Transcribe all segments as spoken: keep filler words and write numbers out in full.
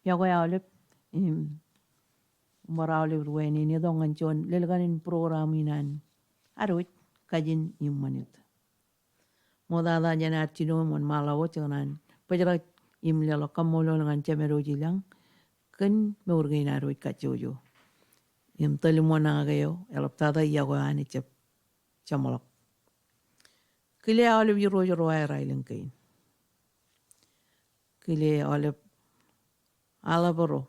Iọkwe aolep im bar aolep ri wāween in itok ñan juon lelkan in program in an Adwōj Kajin im Ṃanit. Ṃoktata jān ad jino im wōnṃaanḷọk wōt, jekōṇaan bōjrak im leḷọk kaṃṃoolol ñan Jemedwōj ilañ kōn mour kein ad wōj kajjojo. Im tōl im wōn aō eo eḷaptata iọkwe eo an ejjab jeṃḷọk. Kile aolep irooj ro aer aelōñ kein. Kile aolep aḷap ro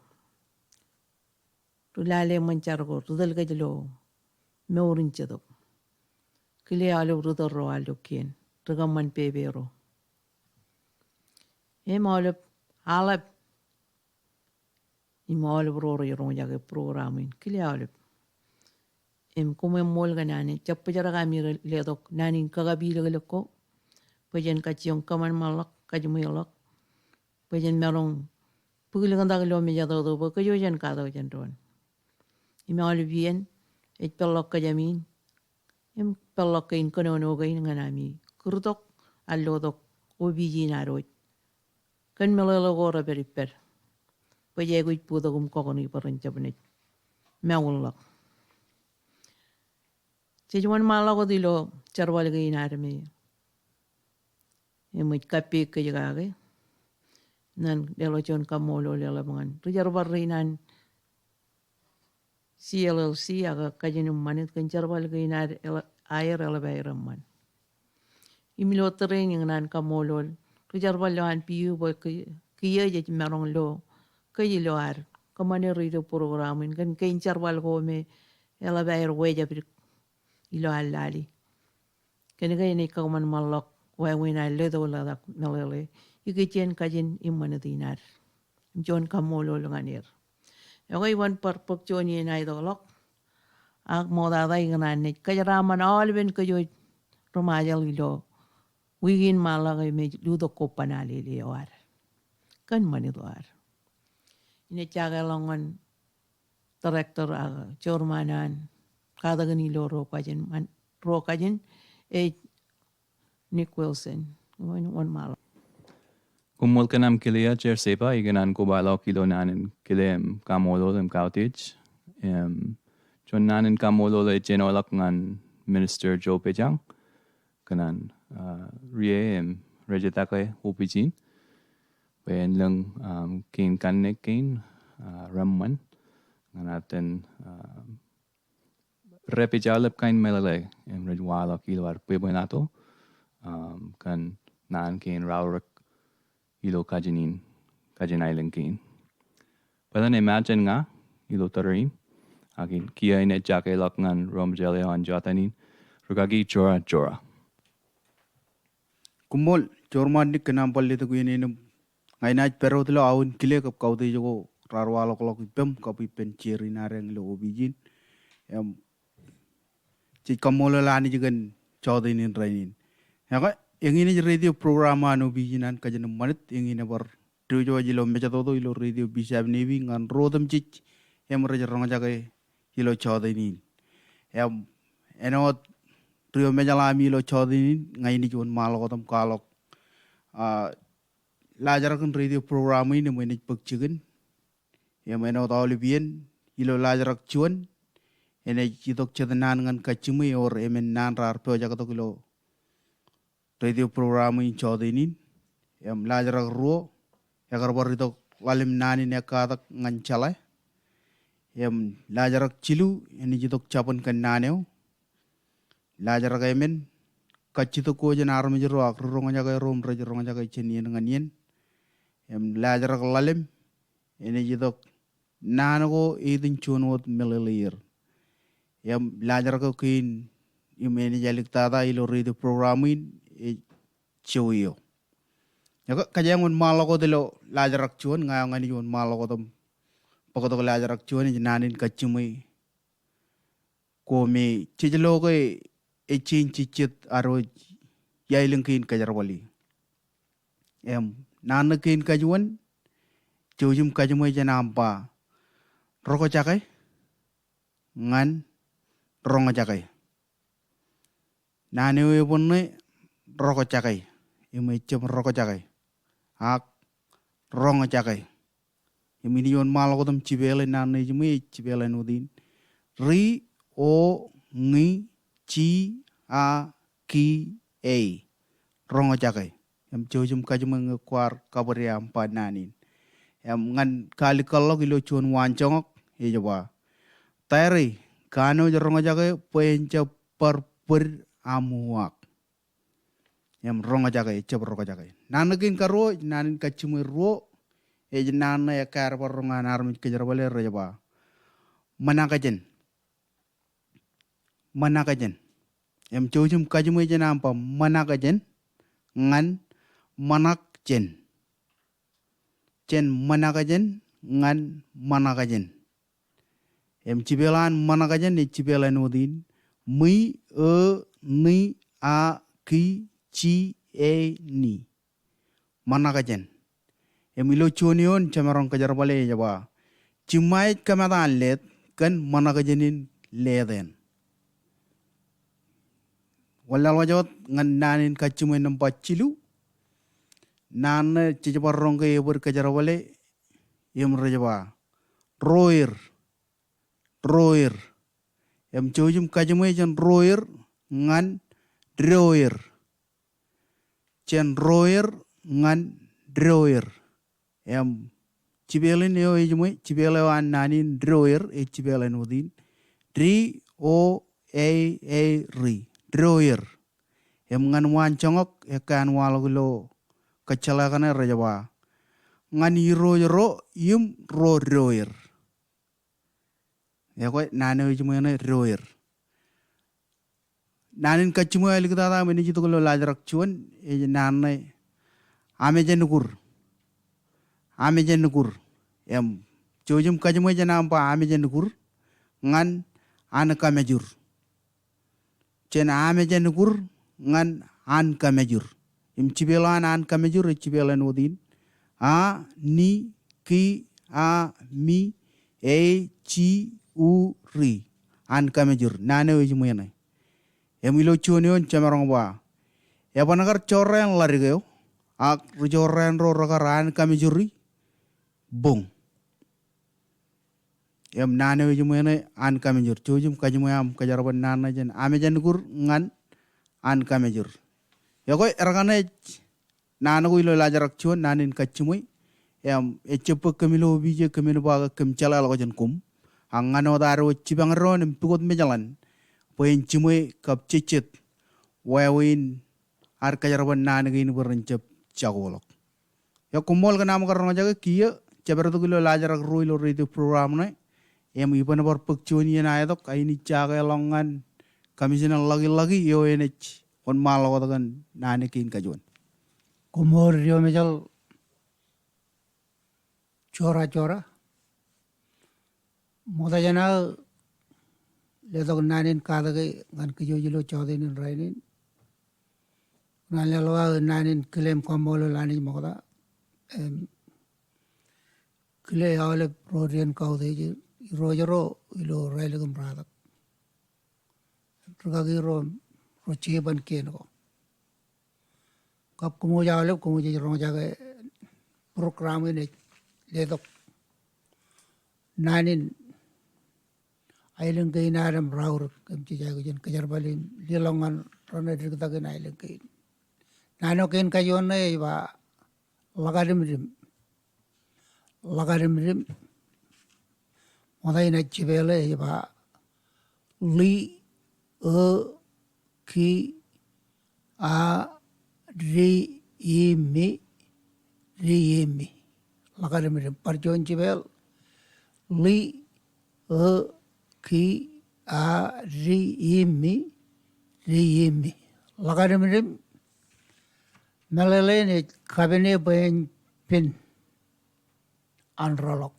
ri lale ṃōn jar ko ri tōl kōj ilo mour in jetōb. Kile aolep ri tōl ro al ilo kien, ri kōṃṃan pepe ro. Im aolep aḷap im aolep ro rej roñjake program in, kile aolep. Im koṃ eṃṃool kōn an jab bōjrak ami letok naan in kakapilōklōk ko bwe jen kajjioñ kōṃanṃanḷọk, kajiṃweḷọk, bwe jen maroñ bōk likōntak ilo mejatoto bwe kōj jen katak jān doon. Im aolep iien ej peḷḷọk kōjām in im peḷḷọk kein kōnono kein ñan ami kūrtok allotok opiij in ad wōj kōn meḷeḷe ko repād ippād bwe jej aikuj bōktok im kọkoṇi bwe ren jab naaj mour ḷọk. Jej wōnṃaanḷọk wōt ilo jerbal kein ad me eṃōj kappok kōj kake. Ñan leḷọk juon kaṃṃoolol eḷap ñan ri jerbal rein an C L L C ak Kajin im Ṃanit kōn jerbal kein ad el-, aer eḷap aer eṃṃan. Im ilo tōre in ikōṇaan kaṃṃoolol ri jerbal ilo an P U bwe ki-, kiiō jej maroñ lo kōj ilo ad kōṃṃane radio program in kōn kein jerbal ko me eḷap aer wejāpdik ilo ad lale. Kōnke enaaj kōṃanṃanḷọk wāween ad letok ḷotak meḷeḷe ikijjien kajin im ṃanit in ad. Im juon kaṃṃoolol ñan er. Ekwe, iban bar bōk juon iien aetokḷọk ak ṃoktata ikōṇaan naaj kōjeraaṃṃan aolepen kōj wōj ri Ṃajeḷ ilo wiik in ṃaanḷọk im ej lutōk kobban alele eo ad kōn ṃanit eo ad. Inaaj jakeḷọk ñan director ak chairman an katakin ilo ro kajin, ro kajin, ej Nick Wilson. Wōn, wōnṃaanḷọk. Koṃṃool kōn aṃ kile eō, Chair Seba, ikōṇaan kobaḷọk ilo naan in kile im kaṃṃoolol im kautiej. Im juon naan in kaṃṃoolol ej jenoḷọk ñan Minister Joe Bejang kōn an, ah, rie im rejjitōk opiij in bwe en lōñ, um, kein kanniōk kein, ah, reṃṃan ñan aten, um, rep ej aolep kain meḷeḷe im rej waḷọk ilo ad bwebwenato, um, kōn naan kein raorōk ilo kajin in, kajin aelōñ kein. Bōlen, eṃōj jān ña ilo tōre in, ak in kiiō inaaj jakeḷọk ñan ro Ṃajeḷ eo an jota in, rūkaki Jora Jora. Koṃṃool, Chairman Nick, kōn aṃ bar letok iien in im ña inaaj pād wōt ilo aō in kile kab kautiej ko raar waḷọkḷọk ippem kab ippān chair in ad ilo opiij in. Im jej kaṃṃoolol Anij kōn jota in rainin. Ekwe, eñin ej radio program an opiij in an Kajin im Ṃanit, eñin ebar diwōjwōj ilo mejatoto ilo radio Bishop Nebi ñan ro otemjej im rej roñjake ilo jota in. Im āinwōt ri-mejaḷ ami ilo jota in, ña inaaj wōnṃaanḷọk wōt im kwaḷọk, ah, laajrak in radio program in im enaaj bōk jikin. Im āinwōt aolep iien ilo laajrak juon, enaaj itok jet naan ñan kajjiṃwe ewōr emān naan raar pojak tok ilo radio program in jota in. Im laajrak ruo, ekar bar itok ḷalem naan in ekkatak ñan jeḷā. Im laajrak jilu, enaaj itok jabōn kōnnaan eo. Laajrak emān, kajjitōk ko jān armej ro ak ri-roñjake ro im rej roñjake jān iien ñan iien. Im laajrak ḷalem, enaaj itok naan ko eitan juon wōt meḷeḷe er. Im laajrak eo kein im enaaj āliktata ilo radio program in ej jowi eo. Ekwe, kōjeañ wōnṃaanḷọk wōt ilo laajrak juon, ña eo ña inaaj wōnṃaanḷọk wōt im bōktok laajrak juon, ej naan in kajjiṃwe ko me jej lo ke ej jañin jejjet ad wōj iaelōñ kein kōjerbali. Im naan ṇe kein kajuon, jouj im kajiṃwe jān aṃ ba rokjake ñan roñjake. Naan eo eban ṇe rokjake, im ejjab rokjake, ak roñjake. Im ij wōnṃaanḷọk wōt im jipeeḷe naan ṇe ejiṃwe, ej jipeeḷ āinwōt in. Ri, o, ñi, ji, a, ki, e. Roñjake. Im jouj im kajiṃwe ñe kwaar kabōd eaṃ ba naan in. Im ñan kaalikkar ḷọk ilo juon waanjoñak, ej ba, Tari, kanooj roñjake bwe en jab bar bōd aṃ uwaak. Im roñjake, ejjab roñjake. Naan ṇe kein karuo, naan in kajiṃwe ruo, ej naan ṇe ekkā bar roñ an armej kōjerbale rej ba, ṃōṇakjān. Ṃōṇakjān. Im jouj im kajiṃwe jān aṃ ba ṃōṇakjān ñan ṃōṇakjān. Jān ṃōṇakjān ñan ṃōṇakjān. Im jipeeḷ an ṃōṇakjān ej jipeeḷ āinwōt in. Ṃi, ō, ṇi, a, ki, ji, e, ni. Ṃōṇakjān. Im ilo juon eoon jemaroñ kōjerbale ej ba, jiṃṃa ej kōmat an leet kōn ṃōṇakjān in leet eṇ. Wōn laḷ wōj wōt ñan naan in kajiṃwe nōṃba jilu. Naan ṇe jej bar roñ ke ebōd kōjerbale im rej ba, roer. Roer. Im jouj im kajiṃwe jān roer ñan doer. Jān roer ñan doer. Im jipeeḷ in eo ejiṃwe, jipeeḷ eo an naan in doer, ej jipeeḷ āinwōt in. D O E A R. Doer. Im ñan waanjoñak, ekkā an waḷọk ilo kōjjeḷā kaṇe rej ba, ñan irooj ro im ro doer. Ekwe, naan eo ejiṃwe ṇe doer. Naan in kajiṃwe eo āliktata im enaaj itok ilo laajrak juon, ej naan ṇe amejān kur. Amejān kur. Im jouj im kajiṃwe jān aṃ ba amejān kur ñan ankamejur. Jān amejān kur ñan ankamejur. Im jipeeḷ an ankamejur ej jipeeḷ āinwōt in. A, ni, ki, a, mi, e, ji, u, ri. Ankamejur. Naan eo ejiṃwe ṇe. Im ilo juon eoon jemaroñ ba, eban kar jorrāān ḷadik eo, ak ri jorrāān ro rekar ankamejuri boñ. Im naan eo ejiṃwe ṇe ankamejur. Jouj im kajiṃwe aṃ kōjerbal naan ṇe jān amejān kur ñan ankamejur. Ekwe, erkaṇe ej naan ko ilo laajrak juon, naan in kajiṃwe. Im ejjab bwe kōm ilo opiij e kōmin ba ke kōm jeḷāḷọkjeṇ koṃ. Ak ñan wōt ad wōj jipañ doon im pukot mejaḷan bwe en jiṃwe kab jejjet wāween ad kōjerbal naan kein bwe ren jab jakoḷọk. Ekwe, koṃṃool kōn aṃ kar roñjake. Kiiō, jab pād tok ilo laajrak ruo ilo radio program ṇe. Im iban bar bōk juon iien aetok, ak inaaj jakeḷọk ñan Commissioner Lucky Lucky eo enaaj wōnṃaanḷọk wōt kōn naan kein kajuon. Koṃṃool Ri Eo Mejal Jora Jora. Ṃokta jān aō letok naan in katak e ñan kōj wōj ilo jọteen in rainin. Ñan leḷọk aō naan in kile im kaṃṃoolol Anij ṃokta. Im kile aolep ro dien kautiej, irooj ro ilo Rālik im Ratak. Rikaki ro, ro jeban kien ko. Kab koṃ wōj aolep, koṃ wōj ej roñjake program in ej letok naan in aelōñ kein ad im raorōk, im jej aikuj in kōjerbal im leḷọk ñan ro ṇe diktakin aelōñ kein. Naan eo kein kajuon ṇe ej ba ḷakadimdim. Ḷakadimdim. Ṃokta inaaj jipeḷe ej ba ḷi, ō, ki, a, di, i, mi, di, i, mi. Ḷakadimdim. Bar juon jipeḷ. Ḷi, ō, ki, a, di, i, mi, di, i, mi. Ḷakadimdim. Meḷeḷe in ej kapene bwe en pen an rọọlḷọk.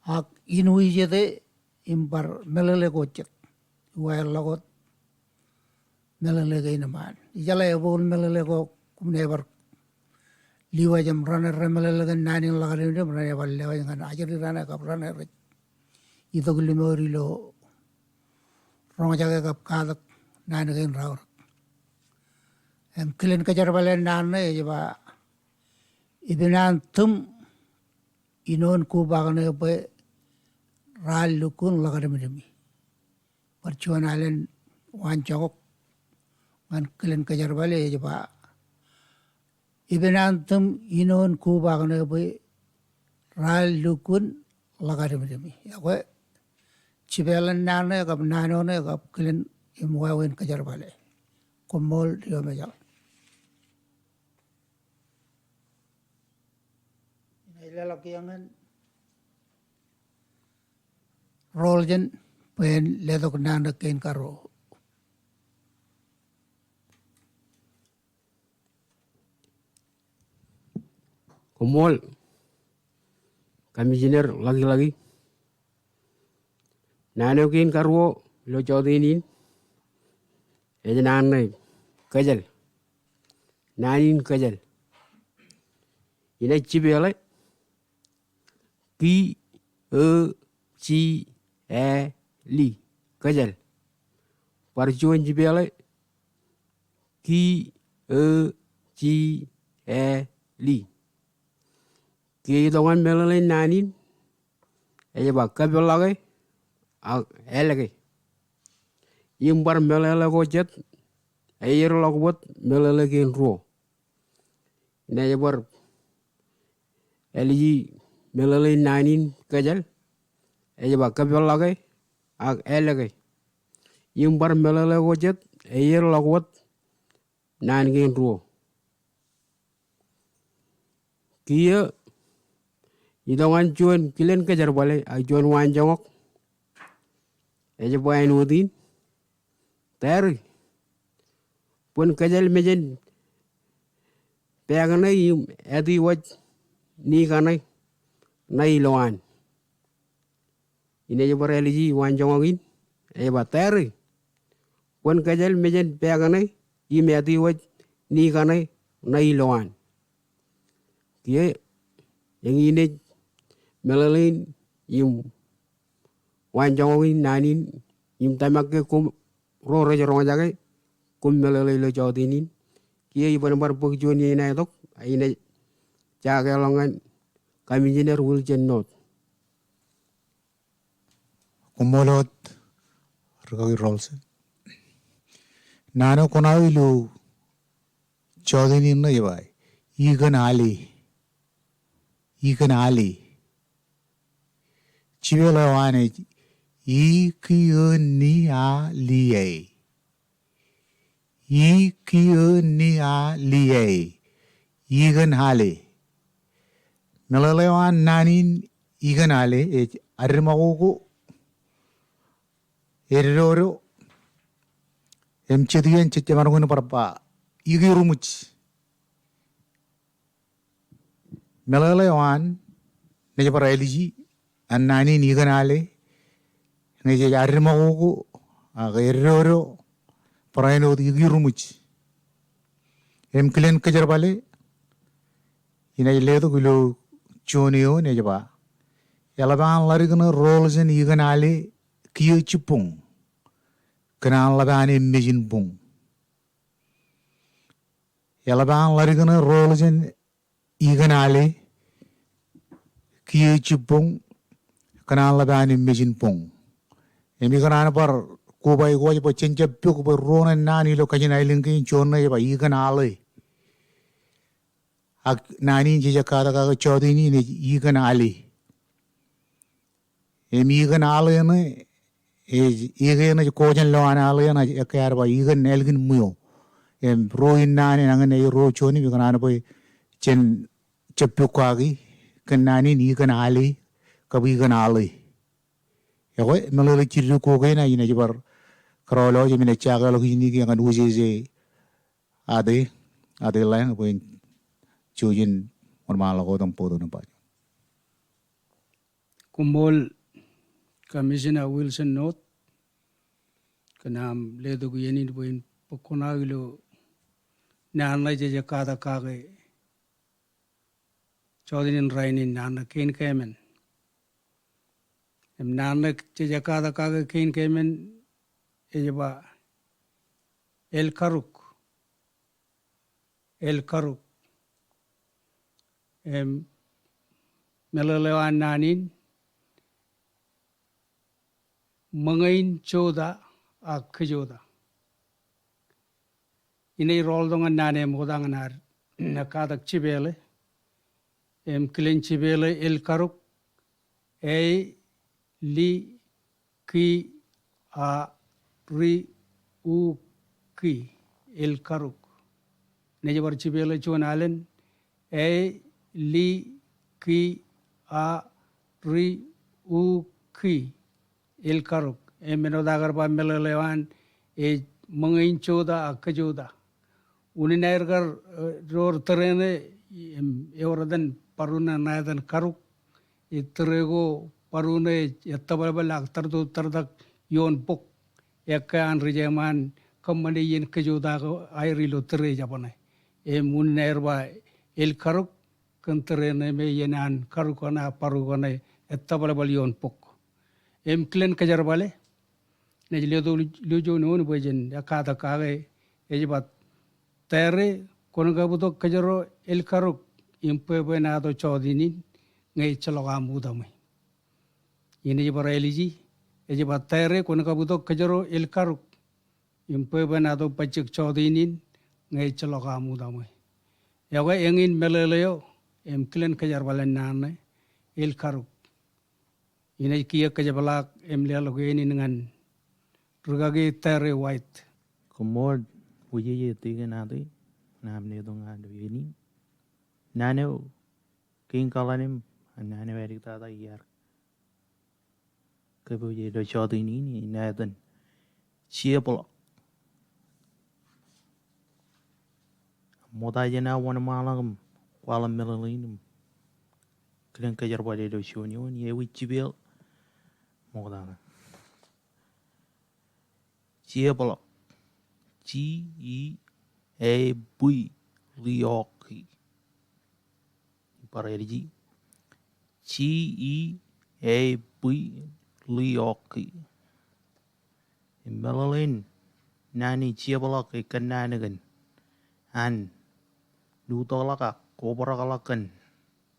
Ak in wijete im bar meḷeḷe ko jet. Iwaḷọk wōt meḷeḷe kein iṃaan. Ijeḷā ebooḷ meḷeḷe ko koṃ naaj bar liwaj im raṇe remeḷeḷe kōn naan in ḷakadimdim, raṇe bar lewaj ñan ajri raṇe kab raṇe rej itok limoot ilo roñjake kab katak naan kein raorōk. Im kilen kōjerbale naan ṇe ej ba, epen an tūṃ inoon kobaak ṇe bwe raar lukkuun ḷakdemdemi. Bar juon alen waanjoñak ñan kilen kōjerbale ej ba, epen an tūm inoon kobaak ṇe bwe raar lukkuun ḷakdemdemi. Ekwe, jipeḷan naan ṇe kab naan eo ṇe kab kilen im wāween kōjerbale. Koṃṃool ri-eo mejān. Inaaj leḷọk eñin Roḷ jān bwe en letok naan ṇe kein karuo. Koṃṃool, Commissioner Ḷakilaki. Naan eo kein karuo ilo jọteen in ej naan ṇe kōjāl. Naan in kōjāl. Inaaj jipeḷe ki, o, ji, e, li. Kōjāl. Bar juon jipeḷe ki, o, ji, e, li. Kiiō itok ñan meḷeḷein naan in ej ba kōpeḷḷọke ak ālke. Im bar meḷeḷe ko jet, eierḷọk wōt meḷeḷe kein ruo. Inaaj bar āliji meḷeḷein naan in kōjāl, ej ba kōpeḷḷọke ak ālke. Im bar meḷeḷe ko jet, eierḷọk wōt naan kein ruo. Kiiō itok ñan juon kilen kōjerbale ak juon waanjoñak. Ej ba āinwōt in, tari, bōn kōjāl mejān pāāk ṇe im ātewōj ni kaṇe ṇa ilowaan. Inaaj bar āliji waanjoñak in, ej ba tari, bōn kōjāl mejān pāāk ṇe im ātewōj ni kaṇe ṇa ilowaan. Kiiō eñin ej meḷeḷein im waanjoñak in naan in im tōmak ke koṃ ro rej roñjake koṃ meḷeḷe ilo jọteen in. Kiiō iban bar bōk juon iien aetok, inaaj jakeḷọk ñan Commissioner Wilson Note. Koṃṃool wōt, rikaki Rolse. Naan eo koṇaō ilo jọteen in ṇe ej ba, ikōn ale. Ikōn ale. Jipeḷ eo an ej, i ki o ni a li e. I ki o ni a li e. Ikōn ale. Meḷeḷe eo an naan in ikōn ale ej addiṃakoko, eddodo, im jet iien jej jemaroñ in bar ba, ikiruṃwij. Meḷeḷe eo an, naaj bar āliji, an naan in ikōn ale, ñe jej addiṃakoko, ak eddodo, barāinwōt ikiruṃwij. Im kilen kōjerbale, inaaj letok ilo juon eoon ej ba, eḷap an ḷadik ṇe roḷ jān ikōn ale kiiō jibboñ, kōn an ḷap an emmej in boñ. Eḷap an ḷadik ṇe roḷ jān ikōn ale kiiō jibboñ, kōn an ḷap an emmej in boñ. Im ikōṇaan bar koba eo kwōj bwe jen jab pok bwe ruo ṇe naan ilo kajin aelōñ kein, juon ṇe ej ba ikōn aḷe. Ak naan in jej katak kake jọteen in ej ikōn ale. Im ikōn aḷe ṇe, ej, ikōn ṇe ej ko jān lowaan aḷe ṇe, ekkā ad ba ikōn ālikin ṃweo. Im ruo in naan in eñin ej ruo juon im ikōṇaan bwe jen jab pok kaki kōn naan in ikōn ale, kab ikōn aḷe. Ekwe, meḷeḷe jidik ko kein, inaaj bar kōrọọl wōj im inaaj jakeḷọk ijin ijin ñan Wūjeje Ate, Ate Lañ, bwe en jouj im wōnṃaanḷọk wōt im bōktok ṇe ba. Koṃṃool Commissioner Wilson Note kōn aṃ letok iien in bwe in bōk kuṇaō ilo naan ṇe jej katak kake jọteen in rainin, naan ṇe kein keemān. Im naan ṇe jej katak kake kein keemān ej ba el karuk. El karuk. Im meḷeḷe eo an naan in, ṃōñā in jota ak kōjota. Inaaj rooltok ñan naan eo ṃokta ñan ad katak jipeḷe. Im kilen jipeḷe el karuk, e, li, ki, a, ri, u, ki, el karuk. Inaaj bar jipeḷe juon alen, e, li, ki, a, ri, u, ki, el karuk. Im āinwōt aō kar ba meḷeḷe eo an ej ṃōñā in jota ak kōjota. Unin aer kar, eh, door tōre ṇe, im, ewōr etan baruṇ ṇa etan karuk. Ej tōre ko baruṇ ṇe ettōbalbal ak tōrtok tōrtak ioon bok. Ekkā an ri jeṃaan kōṃṃane iien kōjota ko aer ilo tōre jabōn ṇe. Im unin aer ba el karuk, kōn tōre ṇe me iien an karuk ko ṇe, baruṇ ko ṇe ettōbalbal ioon bok. Im kilen kōjerbale, inaaj letok ilo juon eoon bwe jen katak kake, ej ba tare, kwōn kab itok kōjro el karuk, im bwebwenato jọteen in, ñe ejjeḷọk aṃ utaṃwe. Inaaj bar āliji, ej ba tare, kwōn kab itok kōjro el karuk, im bwebwenato bajjek jọteen in, ñe ejjeḷọk aṃ utaṃwe. Ekwe eñin meḷeḷe eo, im kilen kōjerbale naan ṇe, el karuk. Inaaj kiiō kōjepḷaak im leḷọk iien in ñan rikaki Terry White. Koṃṃool, wūjeje Tikin Ate, ñan aṃ letok ñan ilo iien in. Naan eo kein kaḷalem, naan eo āliktata iar kōpooje ilo jọteen in, inaaj etan Jepḷọk. Ṃokta jān aō wōnṃaanḷọk im kwaḷọk meḷeḷein im kilen kōjerbale ilo juon eoon, ewi jipeḷ ṃokta ñan Jepḷọk. J E A P Ḷ O K. Bar āliji. J E A P Ḷ O K. Im meḷeḷein naan in Jepḷọk ej kōnnaan kōn an lutōkḷọk ak obrakḷọk kōn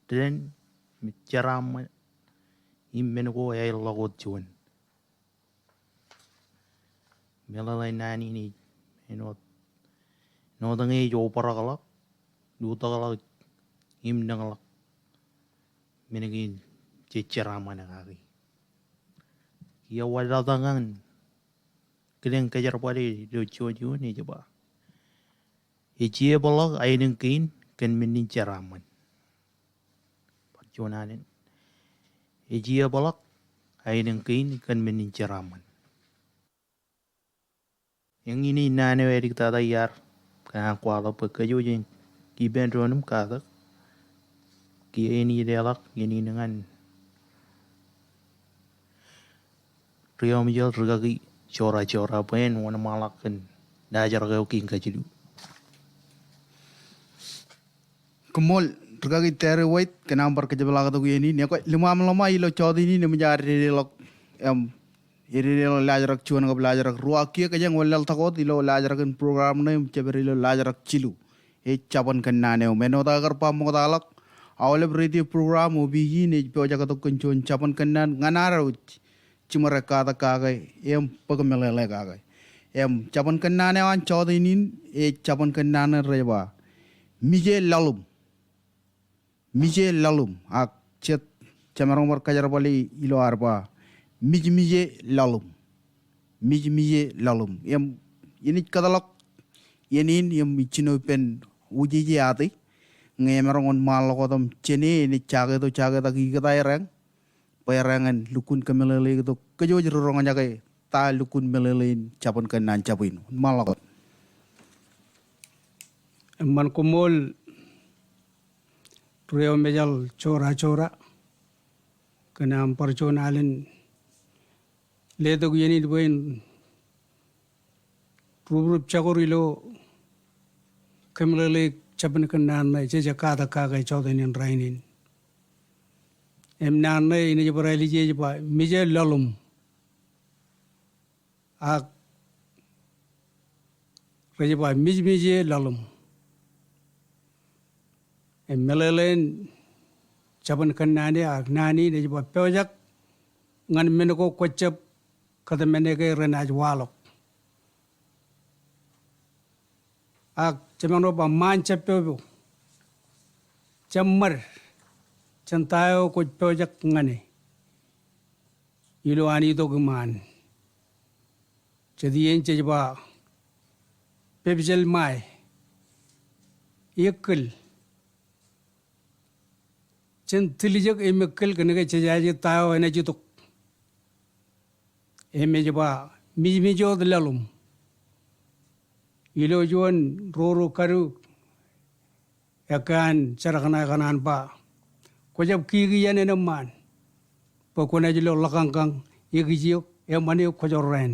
dān im jeraaṃṃan im men ko eḷḷọk wōt juon. Meḷeḷein naan in ej āinwōt, āinwōt ñe ej obrakḷọk, lutōkḷọk im nōñḷọk men kein jej jeraaṃṃan kaki. Kiiō wanlaḷtak ñan kilen kōjerbale ilo juon eoon ej ba, ej Jepḷọk aelōñ kein kōn men in jeraaṃṃan. Bar juon alen. Ej Jepḷọk aelōñ kein kōn men in jeraaṃṃan. Eñin ej naan eo āliktata iar kōṇaan kwaḷọk bwe kōjwōj in ippān doon im katak. Kiiō eñin ej leḷọk iien in ñan ri-eo mejaḷ rikaki Jora Jora bwe en wōnṃaanḷọk kōn laajrak eo kein kajilu. Koṃṃool, rikaki Terry White, kōn aṃ bar kōjepḷaaktok iien in, ekwe, ḷōṃaṃ ḷōṃa ilo jọteen in eṃōj ad dedeḷọk, em, ededeḷọk laajrak juon kab laajrak ruo, ak kiiō kōjeañ wanlaḷtak wōt ilo laajrak in program ṇe im jeped ilo laajrak jilu. Ej jabōn kōnnaan eo. Im āinwōt aō kar ba ṃoktaḷọk, aolep radio program opiij in ej pojak tok kōn juon jabōn kōnnaan ñan ad wōj jiṃor katak kake im bōk meḷeḷe kake. Im jabōn kōnnaan eo an jọteen in ej jabōn kōnnaan eo rej ba, mije laḷōṃ. Mije laḷōṃ. Ak jet jemaroñ bar kōjerbale ilo ad ba, mijmije laḷōṃ. Mijmije laḷōṃ. Im inaaj kōtḷọk iien in im ijjino ippān wūjeje Ate ñe emaroñ wōnṃaanḷọk wōt im jāne enaaj jaketo jaket ak ikōtaerañ bwe erā ñan lukkuun kōmeḷeḷeik tok kōjwōj ri roñjake ta lukkuun meḷeḷein jabōn kōnnaan jab in. Wōnṃaanḷọk wōt. Eṃṃan, koṃṃool ri-eo mejaḷ Jora Jora kōn aṃ bar juon alen letok iien in bwe en rubrup jako ilo kōmeḷeḷeik jabōn kōnnaan ṇe jej katak kake jọteen in rainin. Im naan ṇe inaaj bar ālije ej ba, mije laḷōṃ. Ak rej ba, mijmije laḷōṃ. Im meḷeḷein jabōn kōnnaan eo, ak naan in ej ba pojak ñan men ko kwōjab kōtmāne ke renaaj waḷọk. Ak jemaroñ ba ṃaan jab popo, jab ṃad jān ta eo kwōj pojak ñan e ilo an itok iṃaan. Jet iien jej ba pepjel ṃae, ekkōl, jen tiljek im ekkōl kōnke jejaje ta eo enaaj itok. Im ej ba mijmij wōt laḷōṃ. Ilo juon roro kadu ekkā an Jerak Ṇae kōṇaan ba, kwōjab kiki iien eṃṃaan bwe kwōnaaj lo ḷōkañkañ, ekijiōk, eṃṃan eok kwōjorrāān.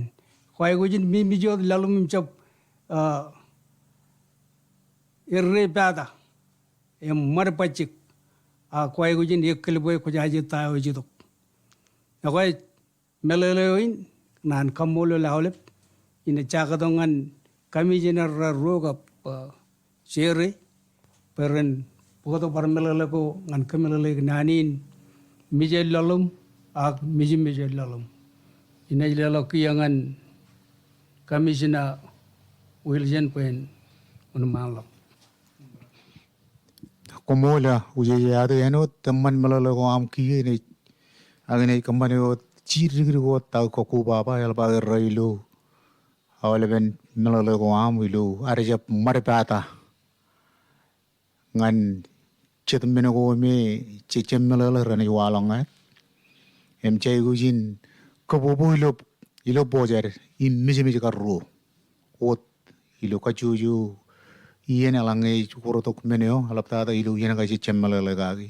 Kwaikuj in mijmij wōt laḷōṃ im jab, ah, errepata im ṃad bajjek. Ak kwaikuj in ekkōl bwe kwōjaje ta eo ej itok. Ekwe, meḷeḷe eo in, kōṇaan kaṃṃoolol aolep, inaaj jaketok ñan commissioner ro kab, ah, chair e, bwe ren bōktok bar meḷeḷe ko ñan kōmeḷeḷeik naan in mijel laḷōṃ ak mijmijel laḷōṃ. Inaaj leḷọk kiiō ñan Commissioner Wilson bwe en wōnṃaanḷọk. Koṃṃool, ah, Wūjeje Ate, āinwōt eṃṃan meḷeḷe ko aṃ kiiō, inaaj, ak inaaj kōṃṃane wōt jidik dikdik wōt aō kakkobaba eḷap aō errā ilo aolepen meḷeḷe ko aṃ ilo ad jab ṃadpata ñan jet men ko me je, jejjab meḷeḷe renaaj waḷọk ñan e. Im jej aikuj in kōbobo ilo, ilo bōjjād im mijmij karuo. Wōt ilo kajjojo iien eḷaññe ej wōrtok men eo, eḷaptata ilo iien ko jejjab meḷeḷe kaki.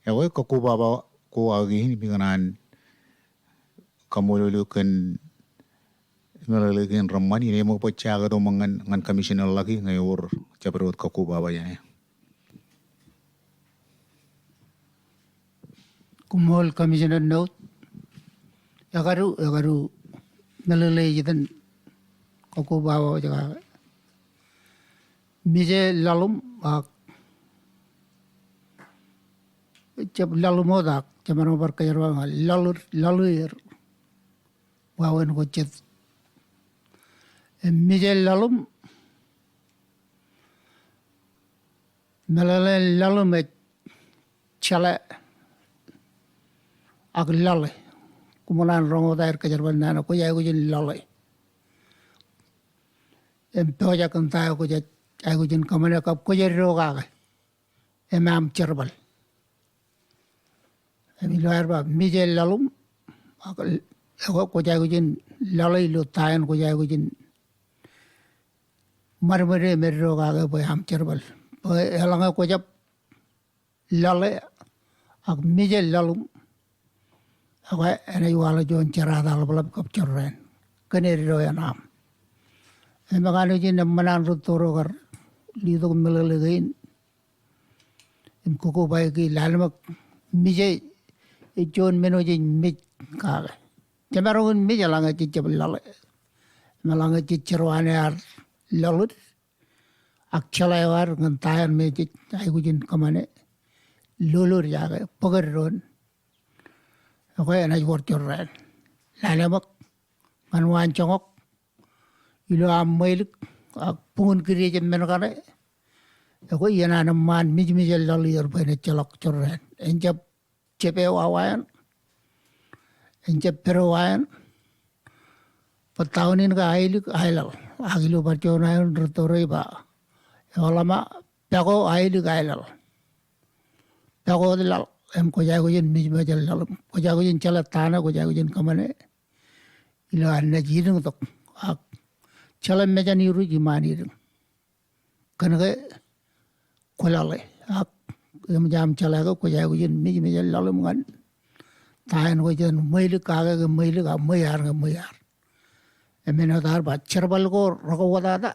Ekwe kakkobaba ko aō kein im ikōṇaan kaṃṃoolol eok kōn meḷeḷe kein reṃṃan. Inaaj ṃōk bwe jaketok ṃōk ñan, ñan Commissioner Lucky ñe ewōr jabdewōt kakkobaba jāne. Koṃṃool Commissioner Note. Ekadu, ekadu meḷeḷe ej itōn kakkobaba eo ej kake. Mijel laḷōṃ ak jab laḷōṃ wōt ak jemaroñ bar kōjerbal ñan laḷ, laḷ er. Wāween ko jet. Im mijel laḷōṃ, meḷeḷein laḷōṃ ej jeḷā ak laḷe. Koṃ kōṇaan roñ wōt aer kōjerbal naan eo kwōj aikuj in laḷe. Im pojak kōn ta eo kwōj aikuj in kōṃṃane kab kwōj eddo kake im aṃ jerbal. Im ilo aer ba mijel laḷōṃ, ak, ekwe kwōj aikuj in laḷe ilo ta eṇ kwōj aikuj in ṃadṃōde im eddo kake bwe aṃ jerbal. Bwe eḷaññe kwōjab laḷe ak mijel laḷōṃ, ekwe enaaj waḷọk juon jerata ḷapḷap kab jorrāān kōn eddo eṇ aṃ. Im ekanooj in eṃṃan an rūtto ro kar letok meḷeḷe kein im kakkobaba e, lale ṃōk, mijel ej juon men eo jej mej kake. Jemaroñ in mej eḷaññe jejjab laḷe. Im eḷaññe jej jerwaan ear laḷ ed ak jeḷā eo ad ñan ta eṇ me jej aikuj in kōṃṃane, lolod kake, bōk eddoin. Ekwe enaaj wōr jorrāān. Lale ṃōk ñan waanjoñak ilo aṃ ṃweilik ak buñūn kidiej im men kaṇe. Ekwe iien an eṃṃaan mijmijel laḷ er bwe en ejjeḷọk jorrāān. En jab jepe wawa eṇ, en jab pād wawa eṇ, bwe taon in ke ailik ailaḷ. Ak ilo bar juon aeoon rūtto ro ej ba, eḷaññe pako ailik ailaḷ, pako wōt laḷ, im kwōj aikuj in mijmijel laḷ, kwōj aikuj in jeḷā ta ṇe kwōj aikuj in kōṃṃane ilo an naaj idiñtok. Ak jeḷā mejān iruj iṃaan idiñ. Kōnke kwō laḷe, ak eṃōj aṃ jeḷā ke kwōj aikuj in mijmijel laḷ im ñan ta eṇ kwōj ṃweilik kake ke ṃweilik, ak ṃweiar ke ṃweiar. Im āinwōt aer ba jerbal ko rekauwōtata,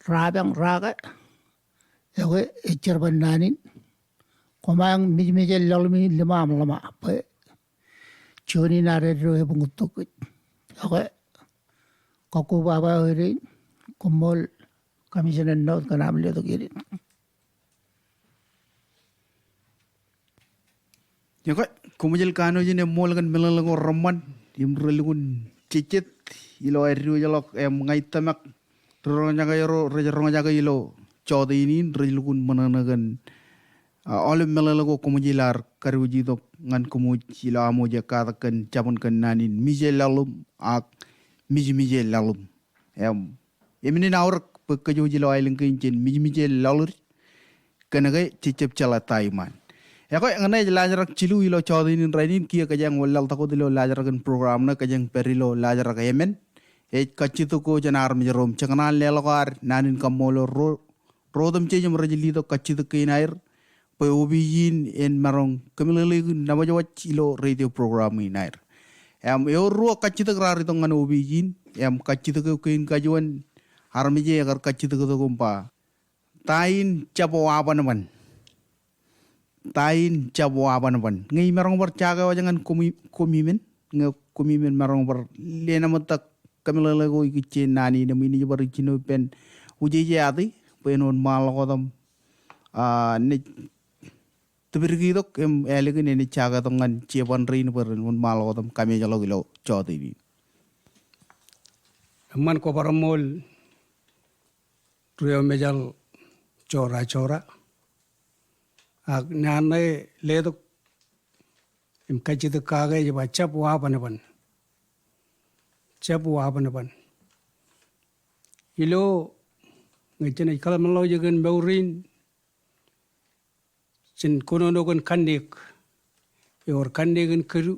rapañ, rake, ekwe ej jerbal naan in. Koṃeañ mijmijel laḷ im ḷōṃa aṃ ḷōṃa bwe juon in ad eddo ebuñūttok kōj. Ekwe kakkobaba eo ed in. Koṃṃool Commissioner Note kōn aṃ letok iien in. Ekwe, koṃjel kanooj in eṃṃool kōn meḷeḷe ko reṃṃan im relukkuun jejjet ilo aer diwōjḷọk im ña ij tōmak ri roñjake ro rej roñjake ilo jọteen in rej lukkuun ṃōṇōṇō kōn, ah, aolep meḷeḷe ko koṃjel ar kadiwōj itok ñan kōṃwōj ilo aṃ wōj katak kōn jabōn kōn naan in mije laḷ im ak mijmije laḷ im. Im, emenin aorōk bwe kōj wōj ilo aelōñ kein jen mijmije laḷ ri kōnke jej jab jeḷā ta iṃaan. Ekwe, ñan ej laajrak jilu ilo jọteen in rainin, kiiō kōjeañ wōnlaḷtak wōt ilo laajrak in program ṇe, kōjeañ pād ilo laajrak emān. Ej kajjitōk ko jān armej ro im jekōṇaan leḷọk ad naan in kaṃṃoolol ro, ro otemjej im rej letok kajjitōk kein aer bwe opiij in en maroñ kōmeḷeḷeik nabōjwōj ilo radio program in aer. Im eor ruo kajjitōk raar itok ñan opiij in, im kajjitōk eo kein kajuon armej eo ekar kajjitōk tok im ba, ta in jab wabanban. Ta in jab wabanban. Ñe imaroñ bar jakewōj ñan koṃi-, koṃimen, ñe koṃimen maroñ bar lenaṃōttak kōmeḷeḷe ko ikijjien naan in im inaaj bar ijjino ippān Wūjeje Ate bwe en wōnṃaanḷọk wōt im, ah, naaj tōprak itok im ālikin enaaj jaketok ñan jeban rein bwe ren wōnṃaanḷọk wōt im kameejḷọk ilo jọteen in. Eṃṃan, kwō bar ṃool ri-eo mejaḷ Jora Jora. Ak naan ṇe letok im kajjitōk kake ej ba jab wabanban. Jab wabanban. Ilo, ñe jenaaj kōḷmānḷọkjeṇ kōn mour in, jen kōnono kōn kanniōk. Ewōr kanniōk in kōdu,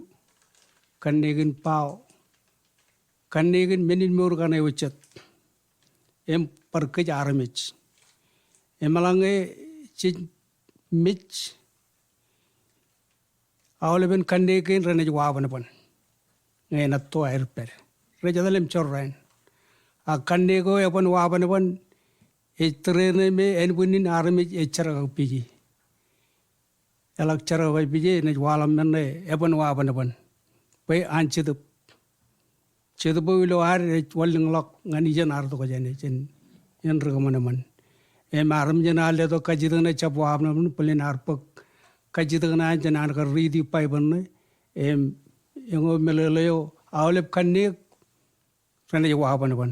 kanniōk in bao, kanniōk in men in mour kaṇe eo jet im bar kōj armej. Im eḷaññe jej mej, aolepen kanniōk kein renaaj wabanban ñe enaaj to aer pād. Rej etal im jorrāān. Ak kanniōk eo eban wabanban ej tōrerein me ānbwinnin armej ej jerkakpije. Eḷak jerkakpije, enaaj waḷọk men ṇe eban wabanban bwe an jetōb. Jetōb eo ilo ad ej wanlōñḷọk ñan ijeṇ ad tok jāne jān, jān ri kōṃanṃan. Im armej eṇ ear letok kajjitōk ṇe jab wabanban bōlen ear bōk kajjitōk ṇe an jān an kar riiti Baibōḷ ṇe. Im eñeo meḷeḷe eo aolep kanniōk renaaj wabanban.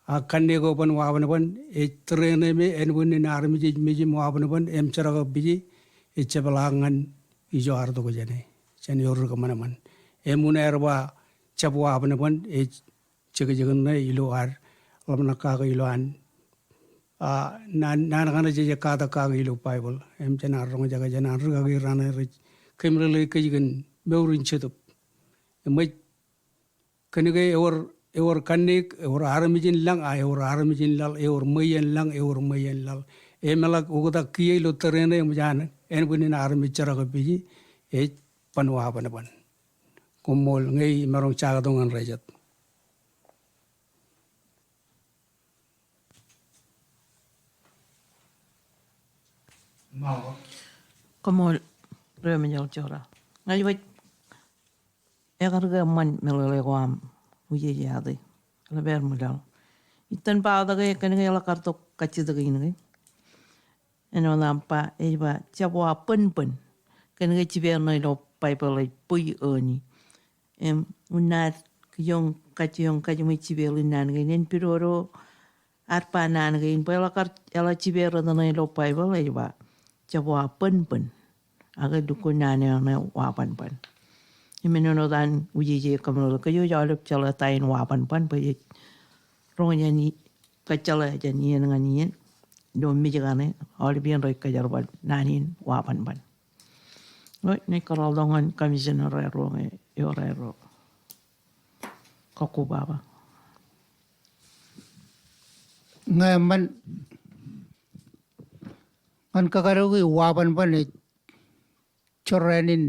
Ak kanniōk eo eban wabanban ej tōrerein me ānbwinnin armej ej mej im wabanban im jerkakpije, ej jepḷaak ñan ijo ad tok jāne jān eo ri kōṃanṃan. Im unin aer ba jab wabanban ej jekjek ṇe ilo ad ḷōmṇak kake ilo an, ah, naan, naan kaṇe jej katak kake ilo Baibōḷ. Im jān an roñjake jān an rikaki raṇe rej kōmeḷeḷeik kōj kōn mour in jetōb. Im ej kōnke ewōr, ewōr kanniōk, ewōr armej in lañ, a ewōr armej in laḷ, ewōr ṃweiie in lañ, ewōr ṃweiie in laḷ. Im eḷak oktak kiiō ilo tōre ṇe eṃōj an ānbwinnin armej jerkakpije, ej ban wabanban. Koṃṃool, ñe imaroñ jaketok ñan ro jet. Koṃṃool, ri-eo mejaḷ Jora. Ña ij wōj ekar ke eṃṃan meḷeḷe ko aṃ Wūjeje Ate. Eḷap aer ṃwilaḷ. Itan ba tok ke kōnke eḷak kar tok kajjitōk in ke. Āinwōt aṃ ba, ej ba jab wabanban. Kōnke jipeer ṇe ilo Baibōḷ ej bōi eo ṇe. Im unin ad kijoñ kajjioñ kajiṃwe jipeer in naan kein, en pidodo ad ba naan kein bwe eḷak kar, eḷak jipeer ṇe ilo Baibōḷ ej ba jab wabanban. Ak lukkuun naan eo ṇe wabanban. Im āinwōt an Wūjeje kōmeḷeḷe, kōj wōj aolep jeḷā ta in wabanban bwe ej roñ jān i, kōjjeḷā jān iien ñan iien. Ilo mej kaṇe aolep iien rej kōjerbal naan in wabanban. Eo, naaj kōrọọltok ñan commissioner ro ñe ewōr aerro. Kọkkobaba. Ñe eṃṃan, ñan kakadooki wabanban ej jorrāān in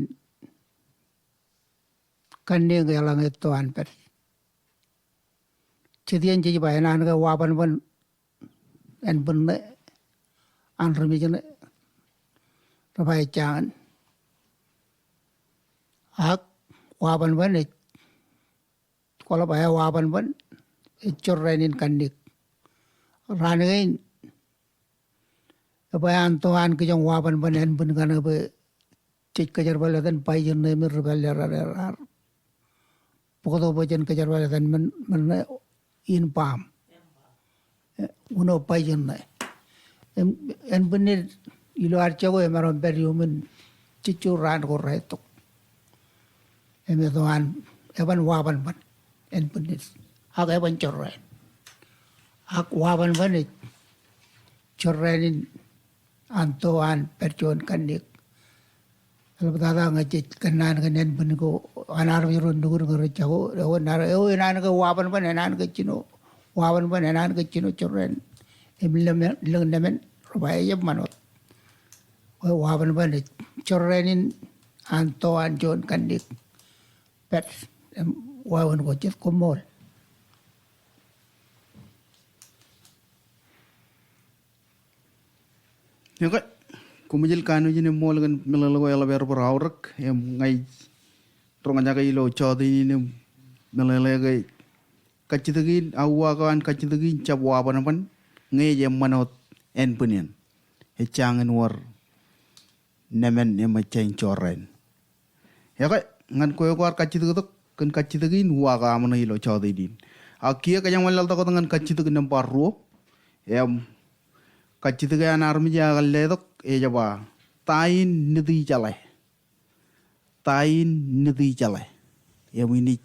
kanniōk eḷaññe etto an pād. Jet iien jej ba enaan ke wabanban ānbwin ṇe an ri mej ṇe rej ba ejjañin. Ak wabanban ej, kwōḷap, eo wabanban ej jorrāān in kanniōk. Raan kein ebwe an to an kijoñ wabanban ānbwin kaṇe bwe jej kōjerbal etan Bwaijeṇṇe im ri pālle raar, raar bōktok bwe jen kōjerbal etan men, men ṇe in baam. Uno Bwaijeṇṇe. Im, ānbwinnid ilo ad jako emaroñ pād iuṃwin jejjo raan ko raetok. Im eto an, eban wabanban ānbwinnid. Ak eban jorrāān. Ak wabanban ej jorrāān in an to an pād juon kanniōk. Eḷaptata ñe jej kōnnaan kōn ānbwin ko an armej ro nukun ñe rej jako, eo enañin ke wabanban, enañin ke jino wabanban, enañin ke jino jorrāān im lōñ, lōñ nōṃen, rej ba ejjab ṃanot. Bwe wabanban ej jorrāān in an to an juon kanniōk pād im wāween ko jet. Koṃṃool. Ekwe, koṃjel kanooj in eṃṃool kōn meḷeḷe ko eḷap aer bar aorōk, im ña ij roñjake ilo jọteen in im meḷeḷe ke kajjitōk in, awa ko an kajjitōk in jab wabanban, ñe ej eṃṃan wōt ānbwin eṇ. Ejjañin wōr nōṃen im ejjañin jorrāān. Ekwe, ñan kwe kwaar kajjitōktok kōn kajjitōk in, uwa kōṃṃane ilo jọteen in. Ak kiiō kōjeañ wanlaḷtak wōt ñan kajjitōk nōṃba ruo. Im kajjitōk eo an armej eo aō letok ej ba, ta in Nitijeḷā? Ta in Nitijeḷā? Im inaaj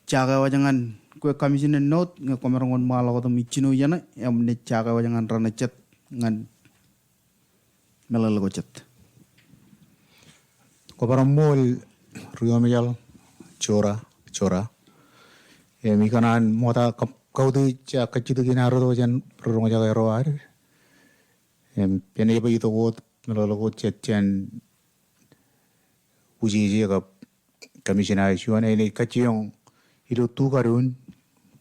jake wōj ñan kwe commissioner North ñe kwōmaroñ wōnṃaanḷọk wōt im ijjino ijeṇe, im naaj jake wōj ñan raṇ jet ñan meḷeḷe ko jet. Kwō bar ṃool Ri Omejaḷ, Jora, Jora. Im ikōṇaan ṃokta kautiej kajjitōk in ad itok jān ri roñjake ro ad. Im enaaj ba itok wōt meḷeḷe ko jet jān Wūjeje kab Commissioner eo juon, enaaj kajjioñ ilo tukadu in,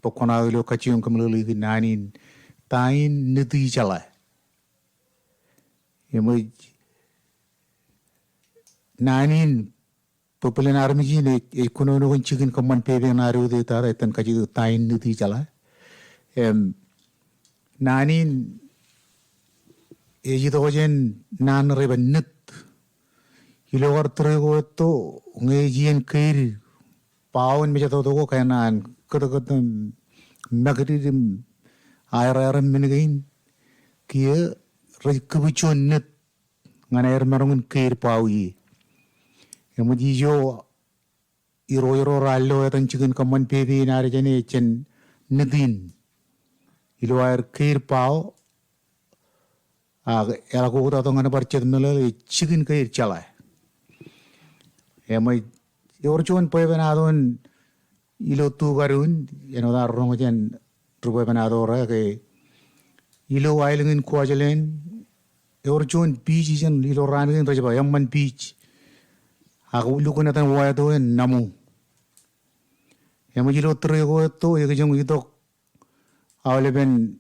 bwe kwōnaaj ilo kajjioñ kōmeḷeḷeiki naan in, ta in Nitijeḷā? Im ej naan in bōlen armej in ej, ej kōnono kōn jikin kōṃṃan pepe ṇe ad eo tata etan kajjitōk ta in Nitijeḷā. Im naan in ej itok jān naan rej ba Nit. Ilo kar tōre ko etto ñe ej iien keid bao in mejatoto ko, kain an kōtkōt im makdid im aer aer im men kein, kiiō rej kōpij juon Nit ñan aer maroñ in keid bao ie. Eṃōj ijo irooj ro raar lo etan jikin kōṃṃan pepe in ad jāne jān Nit in. Ilo aer keid bao, ak eḷak oktato ñan bar jet meḷeḷe, ej jikin keid jeḷā. Eṃōj, ewōr juon bwebwenato in ilo tukadu in, āinwōt aō roñ jān ri bwebwenato ro ke ilo aelōñ in Kuwajleen, ewōr juon beach jān ilo raan kein rej ba Eṃṃan Beach. Ak lukkuun etan waeto in Namu. Eṃōj ilo tōre ko etto, ekōjọñ itok aolepen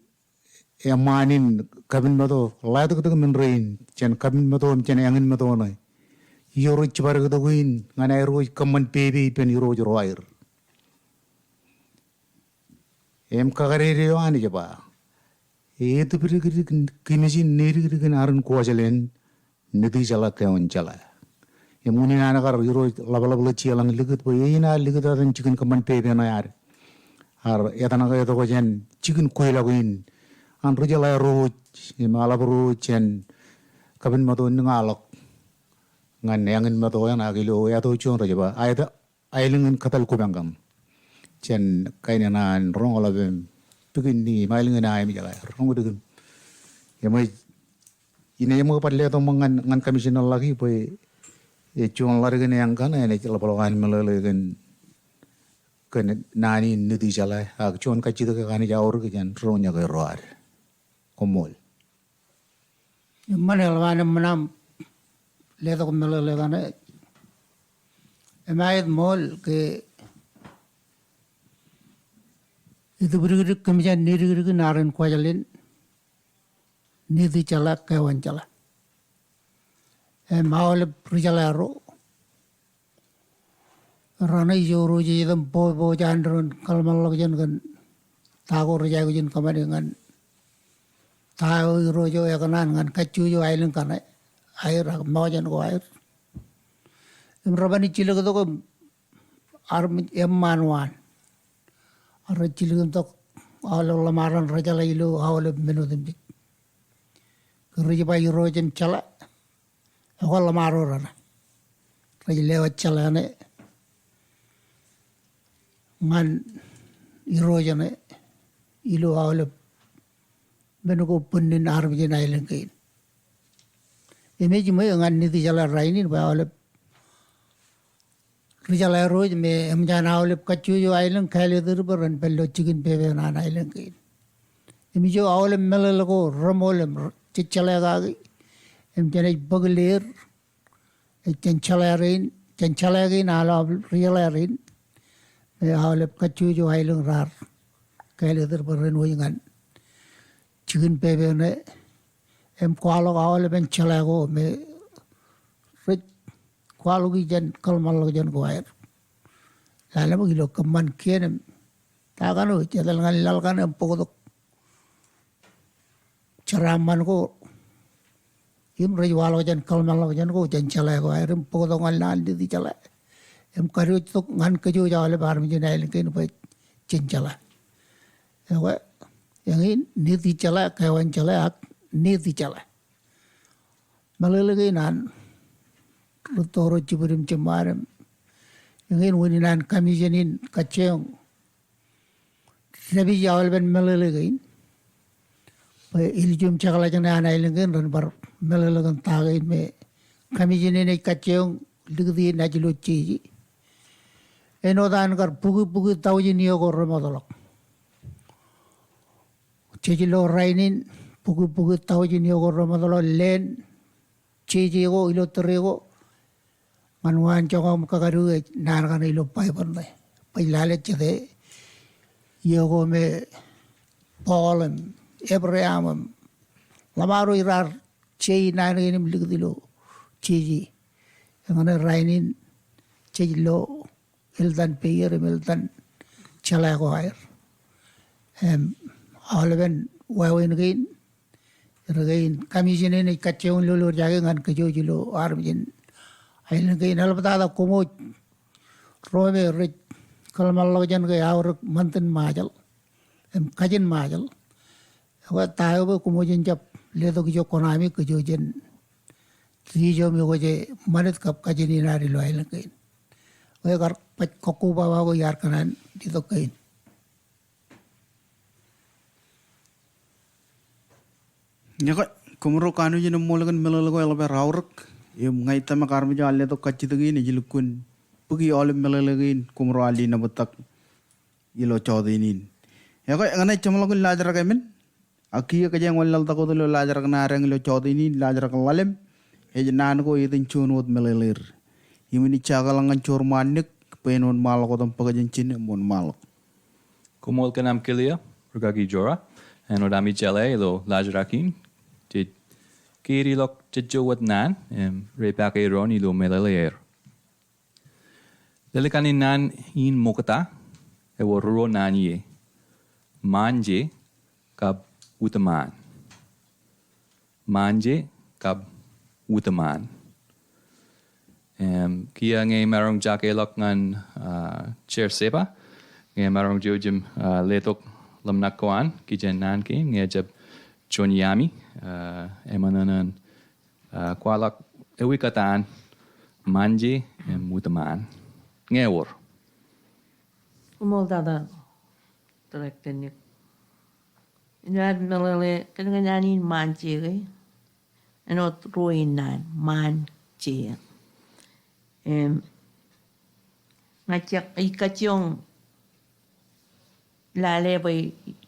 eṃṃaan in kapinmeto, ḷaetōktōk men rein, jān kapinmeto im jān āñinmeto ṇe. Ijo rej jibadektok in ñan aer wōj kōṃṃan pepe ippān irooj ro aer. Im kakālele eo an ej ba, etipdikdik kōmij in nidikdik in arin Kuwajleen, Nitijeḷā kewan jeḷā. Im unin an kar irooj ḷapḷapḷọk jeḷā ñan likūt bwe eñin ad likūt etan jikin kōṃṃan pepe ṇe ad. Ak etan ke etok jān jikin kweilọk in an ri jeḷā ro wōj im aḷap ro wōj jān kapinmeto in ña ḷọk ñan āñinmeto eṇ ak ilo eto juon rej ba, aet aelōñ in Kōtal Kupañ kaṇ. Jān kain eṇ an roñḷap im pikinni im aelōñ in aemej ḷe roñdik im. Eṃōj, inaaj ṃōk bar letok ṃōk ñan, ñan commissioner ḷọk bwe ej juon ḷaddik in eañ kaṇe enaaj ḷapḷọk an meḷeḷe kōn, kōn naan in Nitijeḷā ak juon kajjitōk eo enaaj aorōk jān ri roñjake ro ad. Koṃṃool. Eṃṃan, eḷap an eṃṃan aṃ letok meḷeḷe kaṇe. Im aet ṃool ke etipdikdik kōmij in nidikdik in arin Kuwajleen, Nitijeḷā kewan jeḷā. Im aolep ri jeḷā ro Raṇe ijo ro jej item bōbōj an doon kōḷmānḷọkjeṇ kōn ta ko rej aikuj in kōṃṃane ñan ta eo irooj eo ekōṇaan ñan kajjojo aelōñ kaṇe aer ak mọjān ko aer. Im reban jilkintok im armej eṃṃaan waan. Ak rej jilkintok aolep ḷōṃareṇ rejeḷā ilo aolep men otemjej. Ke rej ba irooj im jeḷā, ekwe ḷōṃaro raṇe. Rej lewōj jeḷā ṇe ñan irooj ṇe ilo aolep men ko bōnnin armej in aelōñ kein. Im ej ṃool ñan Nitijeḷā rainin bwe aolep ri jeḷā ro ej me eṃōj an aolep kajjojo aelōñ kāālōt er bwe ren pād ilo jikin pepe eo an aelōñ kein. Im ijo aolep meḷeḷe ko reṃool im jejjeḷā kaki im jenaaj bōk leer, ej jān jeḷā rein, jān jeḷā kein aolep ri jeḷā rein me aolep kajjojo aelōñ raar kāālōt er bwe ren wōj ñan jikin pepe ṇe im kwaḷọk aolepen jeḷā ko me rej kwaḷọki jān kōḷmānḷọkjeṇ ko aer. Lale ṃōk ilo kōṃṃan kien im ta kaṇ eo ej etal ñan laḷ kaṇ im bōktok jeraaṃṃan ko im rej waḷọk jān kōḷmānḷọkjeṇ ko jān jeḷā ko aer im bōktok ñan laḷ Nitijeḷā im kadiwōjtok ñan kōj aolep armej in aelōñ kein bwe jen jeḷā. Ekwe, eñin Nitijeḷā, Kewan Jeḷā ak Nitijeḷā. Meḷeḷe kein an rūtto ro jibwid im jiṃṃaad im eñin unin an commission in kajjioñ dāpij aolepen meḷeḷe kein bwe ilju im jekḷaj ṇe an aelōñ kein ren bar meḷeḷe kōn ta kein me commission in ej kajjioñ likūti naaj ilo jeje. Āinwōt an kar bukwi bukwi taujin iiō ko remootḷọk. Jej lo rainin bukwi bukwi taujin iiō ko remootḷọk leen jeje ko ilo tōre ko ñan waan joñak im kakadu ej naan kaṇe ilo Baibōḷ ṇe. Bwe ej lale jete iiō ko me Paul im Abraham im ḷōṃaro iraar je naan kein im likūt ilo jeje. Eñṇe rainin jej lo eltan peier im eltan jeḷā ko aer. Im aolepen wāween kein, er kein commission in ej kajjioñ lolorjake ñan kōj ilo armej in aelōñ kein. Eḷaptata koṃ ro me rej kōḷmānḷọkjeṇ ke aorōk ṃantin Ṃajeḷ im kajin Ṃajeḷ. Ekwe ta eo bwe koṃ jen jab letok ijo koṇaami kōj jān ri ijo me kwōj ṃanit kab kajin in ad ilo aelōñ kein. Ekwe kar baj kọkkobaba ko iar kōṇaan letok kein. Ekwe, koṃro kanooj in eṃṃool kōn meḷeḷe ko eḷap aer aorōk, im ña ij tōmak armej eo ear letok kajjitōk in ej lukkuun bōki aolep meḷeḷe kein koṃro alin nabōjtak ilo jọteen in. Ekwe, eñṇe ej jeṃḷọkin laajrak emān, ak kiiō kōjeañ wanlaḷtak wōt ilo laajrak ṇa adeañ ilo jọteen in, laajrak ḷalem, ej naan ko etan juon wōt meḷeḷeir. Im inaaj jakeḷọk ñan Joor Ṃaannik bwe en wōnṃaanḷọk wōt im bōk jān ijin im wōnṃaanḷọk. Koṃṃool kōn aṃ kile, rūkaki Jora, āinwōt ami jeḷā ilo laajrak in, jej kiiō ḷọk jejjo wōt naan, im reipaake doon ilo meḷeḷe er. Lelekanin naan in ṃokta, ewōr ruo naan ie. Ṃaanje kab utōṃaan. Ṃaanje kab utōṃaan. Im, kiiō ñe imaroñ jakeḷọk ñan, ah, Chair Seba, ñe imaroñ jouj im, ah, letok ḷōmṇak ko an, kijen naan kein, ñe ejab juon iaami, ah, eṃōṇōṇō in ah, kwaḷọk ewi kōtaan ṃaanje im utōṃaan. Ñe ewōr. Koṃṃool tata, Director Nick. Inaaj meḷeḷe kōn naan in ṃaanje ke. Āinwōt ruo in naan, ṃaanje. Im, ña ij kajjioñ lale bwe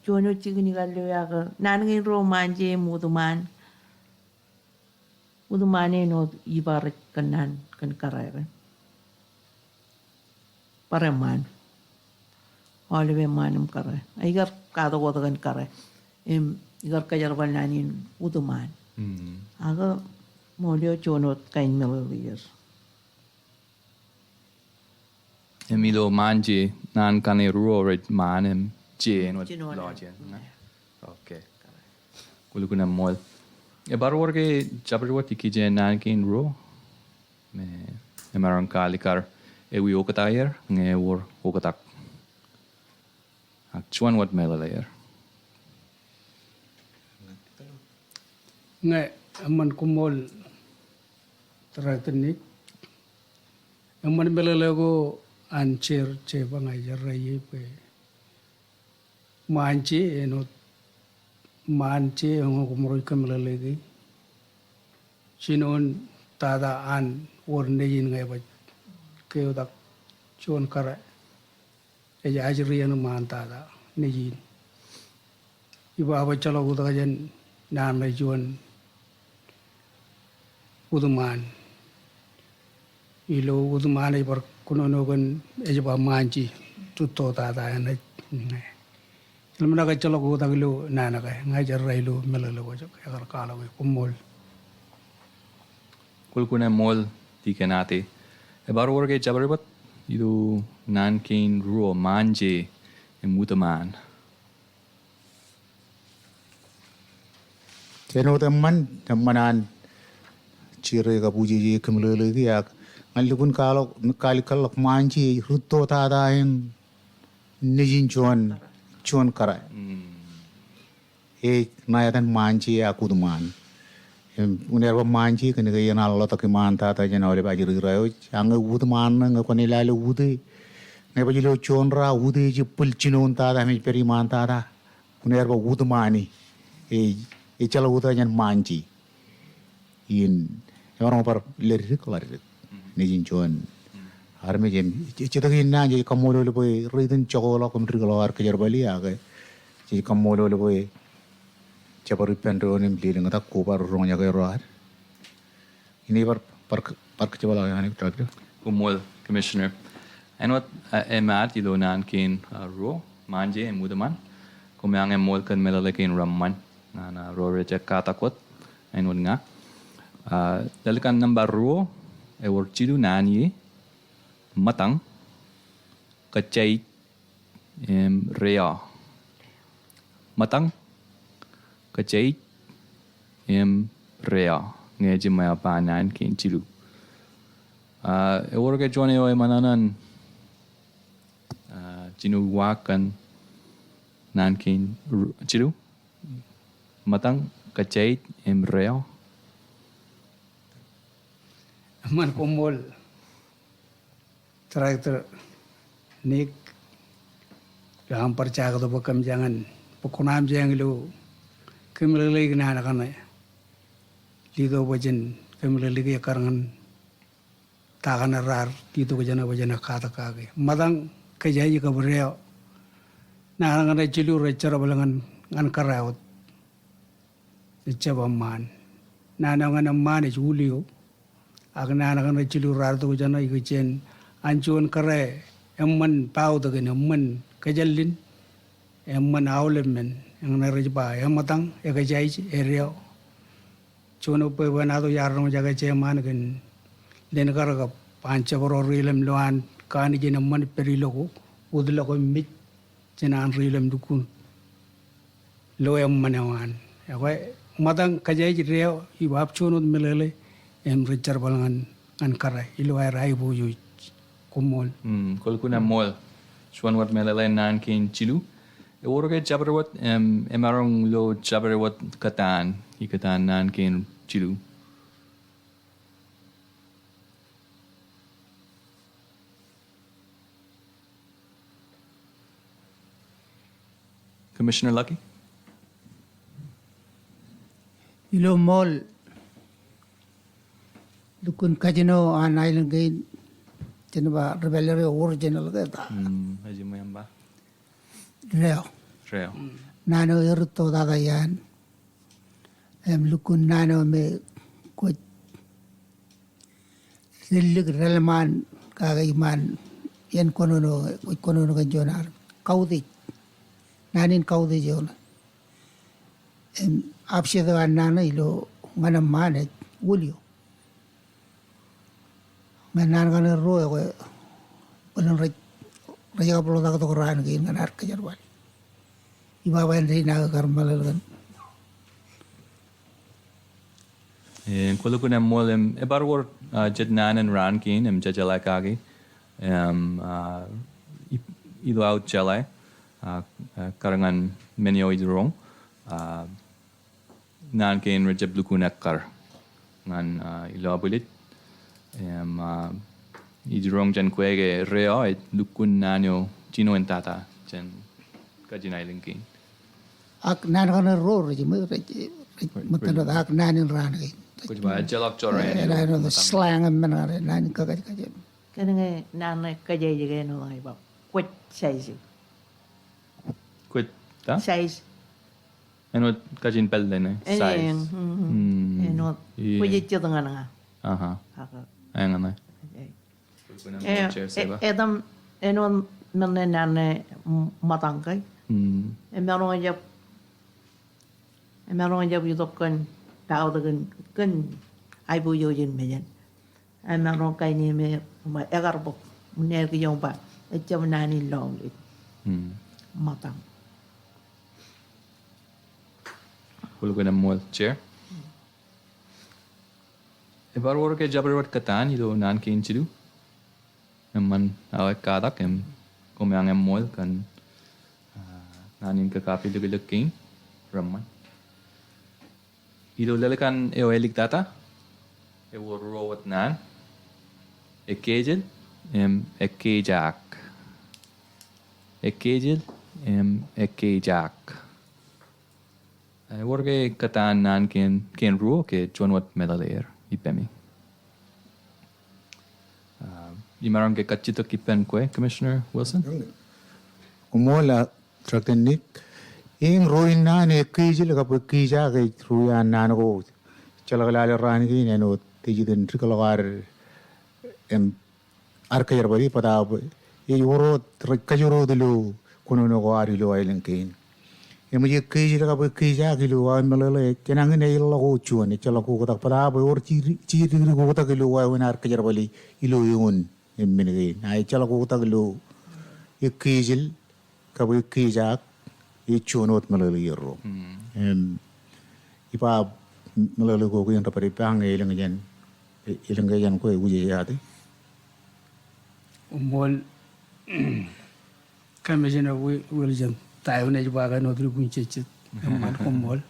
juon wōt jikin ikar lo ak naan kein ruo ṃaanje im utōṃaan. Utōṃaan āinwōt iba rej kōnnaan kōn kōrā ke. Barāinwōt ṃaan. Aolep eṃṃaan im kōrā. Ikar katok wōt kōn kōrā. Im ikar kōjerbal naan in utōṃaan. Mm. Ak ṃool eo juon wōt kain meḷeḷe er. Im ilo ṃaanje, naan kaṇe ruo rej ṃaan im je āinwōt lọjien. Okay. Kwōlukkuun eṃṃool. Ebar wōr ke jabdewōt ikijjien naan kein ruo? Me emaroñ kaalikkar ewi oktak er, ñe ewōr oktak. Ak juon wōt meḷeḷe er. Ñe, eṃṃan koṃṃool Director Nick. Eṃṃan meḷeḷe ko an jeor, jeor ba ña ij errā ie bwe ṃaan je, āinwōt ṃaan je, eñin koṃ ro ej kōmeḷeḷeiki jinoin tata an wōr nejin ñe baj keotak juon kōrā. Ej ajri āinwōt ṃaan tata nejin. Iba baj ejjeḷọk oktak jān naan ṇe juon wūtṃaan. Ilo wūtṃaan ej bar kōnono kōn ej ba ṃaan je, rūtto tata eṇ ej. Im ṇa ke ejjeḷọk oktak ilo naan ke, ña ij errā ilo meḷeḷe ko, ekar kwaḷọk e. Koṃṃool. Kwōlukkuun eṃṃool Deacon Ate. Ebar wōr ke jabdewōt ilo naan kein ruo, ṃaan je im wūtṃaan. Āinwōt eṃṃan, eṃṃan an jeor eo kab wūjeje ej kōmeḷeḷeiki, ak ñan lukkuun kwaḷọk, kaalikkar ḷọk ṃaan je, rūtto tata eṇ nejin juon, juon kōrā. Mm. Ej ṇa etan ṃaan je ak wūtṃaan. Im, unin aer ba ṃaan je, kōnke enaaj ḷotak iṃaan tata jān aolep ajri ro eo. Ak ñe wūtṃaan ṇe, ñe kwōnaaj lale wūte, ñe baj ilo juon ra, wūte ej bōl jinoin tata im ej pād iṃaan tata. Unin aer ba wūtṃaan e. Ej, ejjeḷọk oktak jān ṃaan je. Im, emaroñ bar ledik, ḷadik nejin juon armej im, ej, ej, ej, ej kaṃṃoolol bwe reitan jokḷọk im dikḷọk aer kōjerbali, ak ej kaṃṃoolol bwe jebar ippān doon im lelōñtak koba ro roñjake ro ad. Inaaj bar, bar, bar kōjerbali ñan e. Koṃṃool, Commissioner. Āinwōt, ah, eṃṃan ilo naan kein, ah, ruo, ṃaan je im wūtṃaan. Koṃeañ eṃṃool kōn meḷeḷe kein reṃṃan ñan, ah, ro rej katak wōt, āinwōt ña. Ah, lalikan nōṃba ruo, ewōr jilu naan ie, ṃōtañ, kōjaij, im reọ. Ṃōtañ, kōjaij, im reọ. Ñe ejiṃwe aō ba naan kein jilu. Ah, ewōr ke juon eo eṃōṇōṇō an, ah, jino uwaak kōn naan kein ru-, jilu? Ṃōtañ, kōjaij, im reọ. Eṃṃan koṃṃool Director Nick, ilo aṃ bar jaaktok bwe kōmjeañ, bwe kwōnaaj jañ ilo kōmeḷeḷeik naan kaṇe. Letok bwe jen kōmeḷeḷeik ekkar ñan ta kaṇe raar letok jān e bwe jen katak kake. Ṃōtañ, kōjaij kab reọ. Naan kaṇe jilu rej jerbal ñan, ñan kōrā wōt. Ejjab eṃṃaan. Naan eo ñan eṃṃaan ej wūlio. Ak naan kaṇe jilu raar tok jān e ikijjien an juon kōrā eṃṃan poutukin, eṃṃan kōjāllin, eṃṃan aolepmān, eñṇe rej ba eṃōtañ, ekōjaij, ereọ. Juon wōt bwebwenato iar roñjake jeṃaan kōn leen kar kab an jabdewōt ri-ilem lo an kanooj in eṃṃan pād ilo ko, wūtlọk im mej jān an ri-ilem lukkuun lo eṃṃan eo an. Ekwe, ṃōtañ, kōjaij, reọ, ibaab juon wōt meḷeḷe im rej jerbal ñan, ñan kōrā ilo aer aiboojoj. Koṃṃool. Mm, kwōlukkuun eṃṃool. Juon wōt meḷeḷe naan kein jilu. Ewōr ke jabdewōt, em, emaroñ lo jabdewōt kōtaan, ikōtaan naan kein jilu. Commissioner Lucky? Ilo ṃool, lukkuun kajino an aelōñ kein, jen ba ri-pālle eo original ke ta. Hmm, ejiṃwe im ba. Reọ. Reọ. Naan eo erūtto tata iaan. Im lukkuun naan eo me kwōj rellik relṃaan kake iṃaan iien kōnono, kwōj kōnono kōn juon armej. Kautiej. Naan in kautiej eo ṇe. Im opposite eo an naan ṇe ilo ñan eṃṃaan ej wūlio. Ñe naan kaṇe ruo ekwe, bōlen rej, rej kab ḷotak tok raan kein ñan ad kōjerbali. Iba ba en rej naaj kar meḷeḷe kōn. Kwōlukkuun eṃṃool im ebar wōr, ah, jet naan in raan kein im jejeḷā kaki im, ah, i-, ilo aō jeḷā, ah, ah, kar ñan men eo ij roñ, ah, naan kein rej jab lukkuun ekkar ñan, ah, ilo abwilej. Im, ah, ij roñ jān kwe ke ro ej lukkuun naan eo jino in tata jān kajin aelōñ kein. Ak naan kaṇe ro rej, rej, rej, rej, ṃōttan ro ak naan in raan kein. Kwōj ba, ejjeḷọk jorrāān eo, āinwōt slang im men kaṇe, naan in kakajkaj. Kōnke naan ṇe kōjeañ ke āinwōt ña ij ba, kwōj size. Kwōj ta? Size. Āinwōt kajin pālle ṇe, size. Āinwōt, kwōj jet ñan ña. Aha. Ak eñṇe. Etaṃ, āinwōt men ṇe naan ṇe ṃōttan ke. Emaroñ jab, emaroñ jab itok kōn, ta wōt kōn, kōn aiboojoj in mejān. Emaroñ kain eo me, me ekar bōk. Unin aer kijoñ ba, ejjab naan in lọmọọr. Ṃōttan. Kwōlukkuun eṃṃool, Chair. Ebar wōr ke jabdewōt kōtaan ilo naan kein jilu. Eṃṃan aō katak im koṃeañ eṃṃool kōn, ah, naan in kakapeliklik kein reṃṃan. Ilo lelikan eo āliktata, ewōr ruo wōt naan, ekkejel im ekkejaak. Ekkejel im ekkejaak. Ewōr ke kōtaan naan kein, kein ruo ke juon wōt meḷeḷe er ippemi. Ah, imaroñ ke kajjitōk ippān kwe, Commissioner Wilson? Koṃṃool, ah, Director Nick. Eñin ruo in naan, ekkejel kab ekkejaak, ej ruo in naan ko jeḷā ke lale raan kein āinwōt ej iten dikḷọk ad im ad kōjerbali bōtab ej wōr wōt rej kajjitōk ilo kōnono ko ad ilo aelōñ kein. Eṃōj ekkejel kab ekkejaak ilo aō meḷeḷe, jenañin ej ḷọk wōt juon, ejjeḷọk oktak bōtab ewōr jidik, jidik oktak ilo wāween ad kōjerbali ilo eoon im men kein. A ejjeḷọk oktak ilo ekkejel kab ekkejaak, ej juon wōt meḷeḷe er ro. Im, iba meḷeḷe ko kein rej pād ippān ñe elōñ jān, elōñ ke jān kwe, wūjejati. Koṃṃool, Commissioner Wi-, Wilson, ta eo ej ba kōn wōt lukkuun jejjet. Eṃṃan, koṃṃool.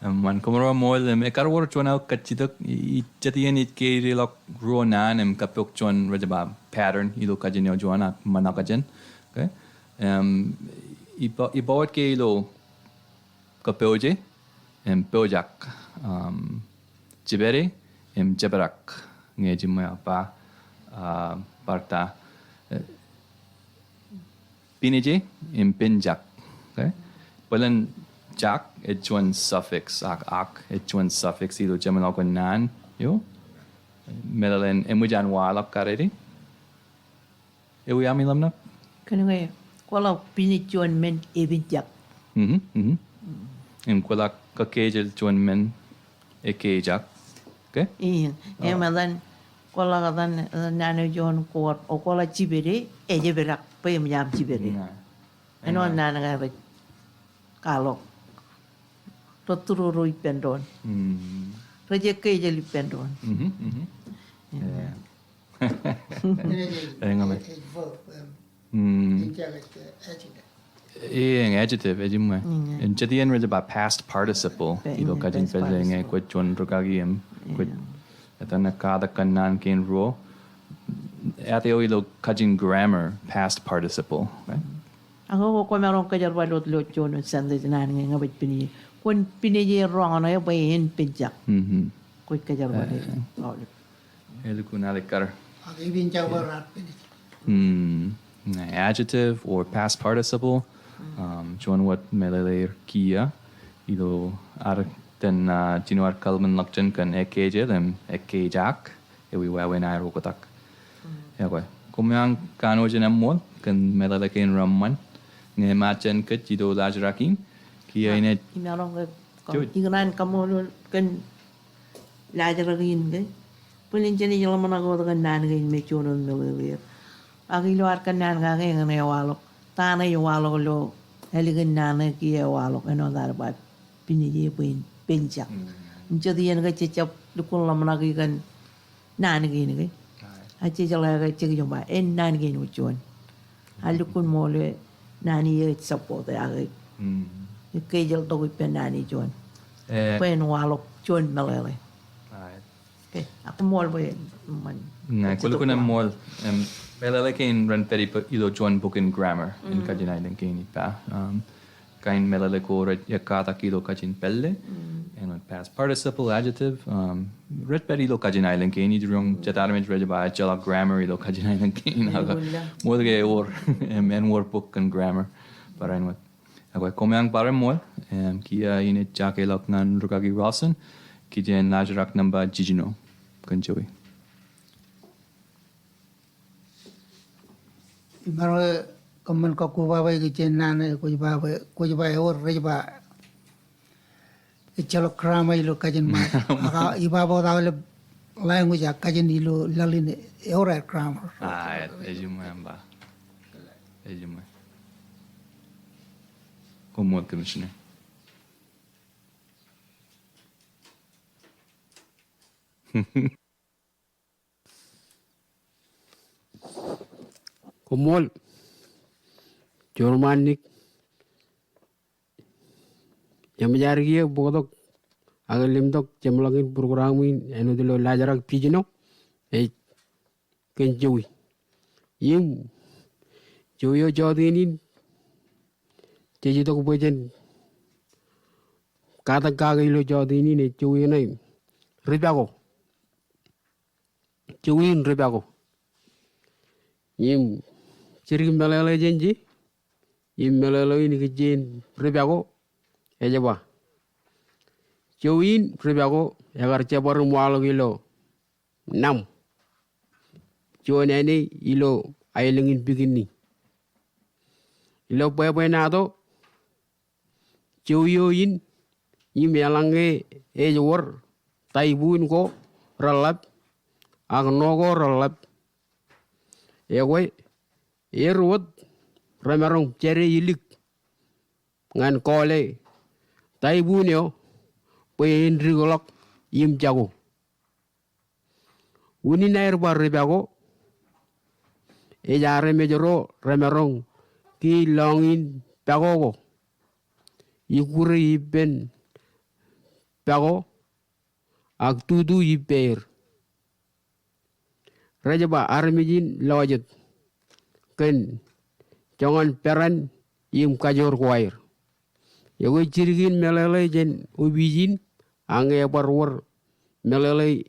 Eṃṃan, koṃro ṃool, im, ekar wōr juon aō kajjitōk, i-, i-, jet iien ij keidilọk ruo naan, im, kappok juon rej ba pattern, ilo kajin eo juon ak ṃōṇōkjeṇ. Okay? Im, iba-, iba wōt ke ilo kappooje, im, poojak, um, jipede, im, jepdak, ñe ejiṃwe aō ba, ah, bar ta, eh, pineje im penjak. Okay? Bōlen jak ej juon suffix, ak, ak ej juon suffix ilo jeṃḷọkin naan eo. Meḷeḷein eṃōj an waḷọk kar ede. Ewi ami ḷōmṇak? Kōnke kwōḷak pinej juon men epenjak. Mhm, mhm. Im kwōḷak kakkejel juon men ekkejak. Okay? Im, im etan, kwōḷak etan, etan naan eo juon kwō, o kwōḷak jipede, ejepdak, bwe eṃōj aṃ jipede. Āinwōt naan ke rej kwaḷọk. Rej tūroro ippān doon. Rej ekkejel ippān doon. Mhm, mhm. Yeah. Eñin. Ej verb, um, in English, uh, adjective. Eñin, adjective, ejiṃwe. Im jet iien rej ba past participle, ilo kajin pālle ñe kwōj juon rūkaki im kwōj etan katak kōn naan kein ruo. Āt eo ilo kajin grammar, past participle. Okay? Ak kwō, kwōmaroñ kōjerbal wōt ilo juon sentence naan ñe ña baj pineje. Kwōn pineje roñ ṇe bwe en penjak. Mhm. Kwōj kōjerbal e. Elukkuun alikkar. Ak epenjak bwe raar pineje. Hmm. Adjective or past participle. Um, juon wōt meḷeḷe er kiiō. Ilo ad iten, uh, jino ad kōḷmānḷọkjeṇ kōn ekkejel im ekkejak. Ewi wāween aer oktak. Ekwe. Koṃeañ kanooj im eṃṃool kōn meḷeḷe kein reṃṃan. Ñe ṃōj jān kōj ilo laajrak in, kiiō inaaj. Imaroñ ke, ikōṇaan kaṃṃoolol kōn laajrak in ke. Bōlen jenaaj ḷōmṇak wōt kōn naan kein me juon wōt meḷeḷe er. Ak ilo ad kōnnaan kake eñin ewaḷọk. Ta ṇe ewaḷọk ilo ālikin naan ṇe kiiō ewaḷọk āinwōt ad ba pineje bwe en penjak. Mm. Im jet iien ke jej jab lukkuun ḷōmṇaki kōn naan kein ke. Ak jej jeḷā ke jej jab ba, en naan kein eo juon. Ak lukkuun ṃool e naan eo ej support e ak ej kōjjeḷtok ippān naan eo juon. Eh, bwe en waḷọk juon meḷeḷe. Right. Okay, ak koṃṃool bwe ṃṃan. Ña, kwōlukkuun ṃool, em, meḷeḷe kein ren pād ilo juon bok in grammar in kajin aelōñ kein ippa. Um, kain meḷeḷe ko rej ekkatak ilo kajin pālle. Āinwōt past participle, adjective, um, rej pād ilo kajin aelōñ kein, ij roñ jet armej rej ba ejjeḷọk grammar ilo kajin aelōñ kein. Ak ṃool ke ewōr, em, āinwōr bok kōn grammar. Barāinwōt. Ak koṃeañ bar eṃṃool, em, kiiō inaaj jakeḷọk ñan rūkaki Ralston, kijen laajrak nōṃba jiljino kōn Joey. Imaroñ ke kōṃṃan kakkobaba ikijjien naan eo kwōj ba bwe, kwōj ba ewōr rej ba ejjeḷọk grammar ilo kajin Ṃajeḷ. Ak iba bwe wōt aolep language ak kajin ilo laḷ in ewōr aer grammar. Ah, ej, ejiṃwe, eṃṃan. Ejiṃwe. Koṃṃool, Commissioner. Koṃṃool. Juon ṃaan ṇe. Jeṃōj ad kiiō bōktok ak limtok jeṃḷọkin program in āinwōt ilo laajrak jiljino ej kōn Joey. Im Joey eo jọteen in jej itok bwe jen katak kake ilo jọteen in ej Joey ṇe, ri pako. Joey in ri pako. Im jidik meḷeḷe jān je, im meḷeḷe in ikijjien ri pako, ej ba, Joey in ri pako ekar jebar im waḷọk ilo naṃ. Juon āne ilo aelōñ in Pikinni. Ilo bwebwenato, Joey eo in, im eḷaññe ej wōr typhoon ko reḷḷap, ak ṇo ko reḷḷap, ekwe, er wōt remaroñ jade ilik ñan kọọle typhoon eo bwe en dikḷọk im jako. Unin aer bar ri pako, ej armej ro remaroñ kiiō lọñiin pako ko, ikkure ippān pako, ak tutu ippaer. Rej ba armej in lọjet kōn joñan peran im kajoor ko aer. Ekwe jidik in meḷeḷe jān opiij in, ak ñe ebar wōr meḷeḷe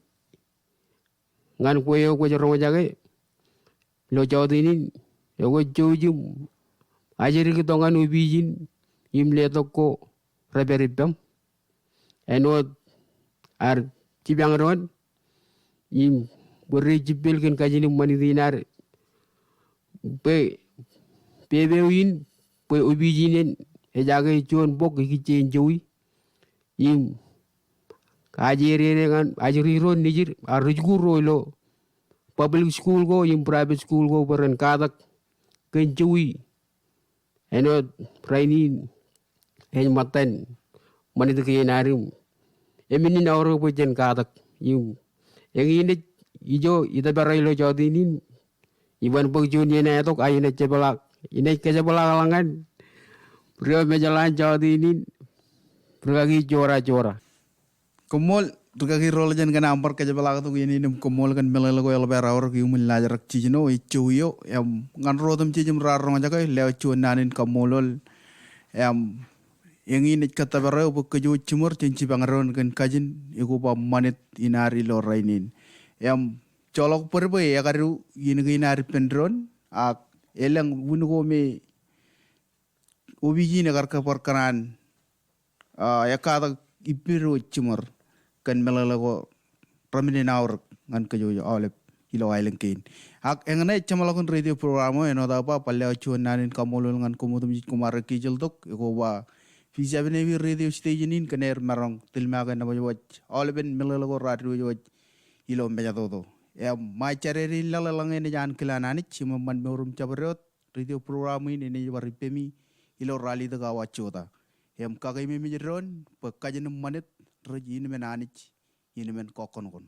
ñan kwe eo kwōj roñjake ilo jọteen in, ekwe jouj im ajdik itok ñan opiij in im letok ko rej pād ippaṃ. Āinwōt ad jipañ doon im bōd rej jippel kōn kajin im ṃanit in ad bwe pepe eo in bwe opiij in en ejaake juon bok ikijjien Joey. Im ajri ro nejid, ajri ro nejid, ak ri jikuuḷ ro ilo public school ko im private school ko bwe ren katak kōn Joey. Āinwōt rainin ej ṃōttan ṃanit kein ad im emennin aorōk bwe jen katak. Im eñin ej ijo itōpar eo ilo jọteen in, iban bōk juon iien etok, ak inaaj jepḷaak, inaaj kajepḷaakḷọk ñan ri-eo mejeḷaan jọteen in, rūkaki Jora Jora. Koṃṃool, rūkaki Ralston, kōn aṃ bar kajepḷaaktok iien in im koṃṃool kōn meḷeḷe ko eḷap aer aorōk iuṃwin laajrak jiljino ej Joey eo, im ñan ro otemjej im raar roñjake, lewōj juon naan in kaṃṃoolol, im eñin ej kōttōpar eo bwe kōj jiṃor jān jipañ doon kōn kajin ekoba ṃanit in ad ilo rainin. Im joḷọk bōd bwe ekadu iien kein ad ippān doon, ak elōñ wūn ko me opiij in ekar kab bar kōṇaan, ah, ekkatak ippād wōj jiṃor kōn meḷeḷe ko remennin aorōk ñan kōj aolep ilo aelōñ kein. Ak eñṇe ej jeṃḷọkin radio program eo, āinwōt aō ba, bar lewōj juon naan in kaṃṃoolol ñan koṃ otemjej koṃ ar kejjeḷtok, ekoba V seven A M radio station in kōn aer maroñ tilmaake nōbar wōj aolepen meḷeḷe ko raar diwōj wōj ilo mejatoto. Im ṃae jade in laḷ eḷaññe enaaj ankilaaṇ Anij im eṃṃan mour im jabdewōt, radio program in enaaj bar ippemi ilo ralitōk awa jota. Im kakeememej doon bwe kajin im ṃanit rej in men Anij, in men kọkkọnkọn.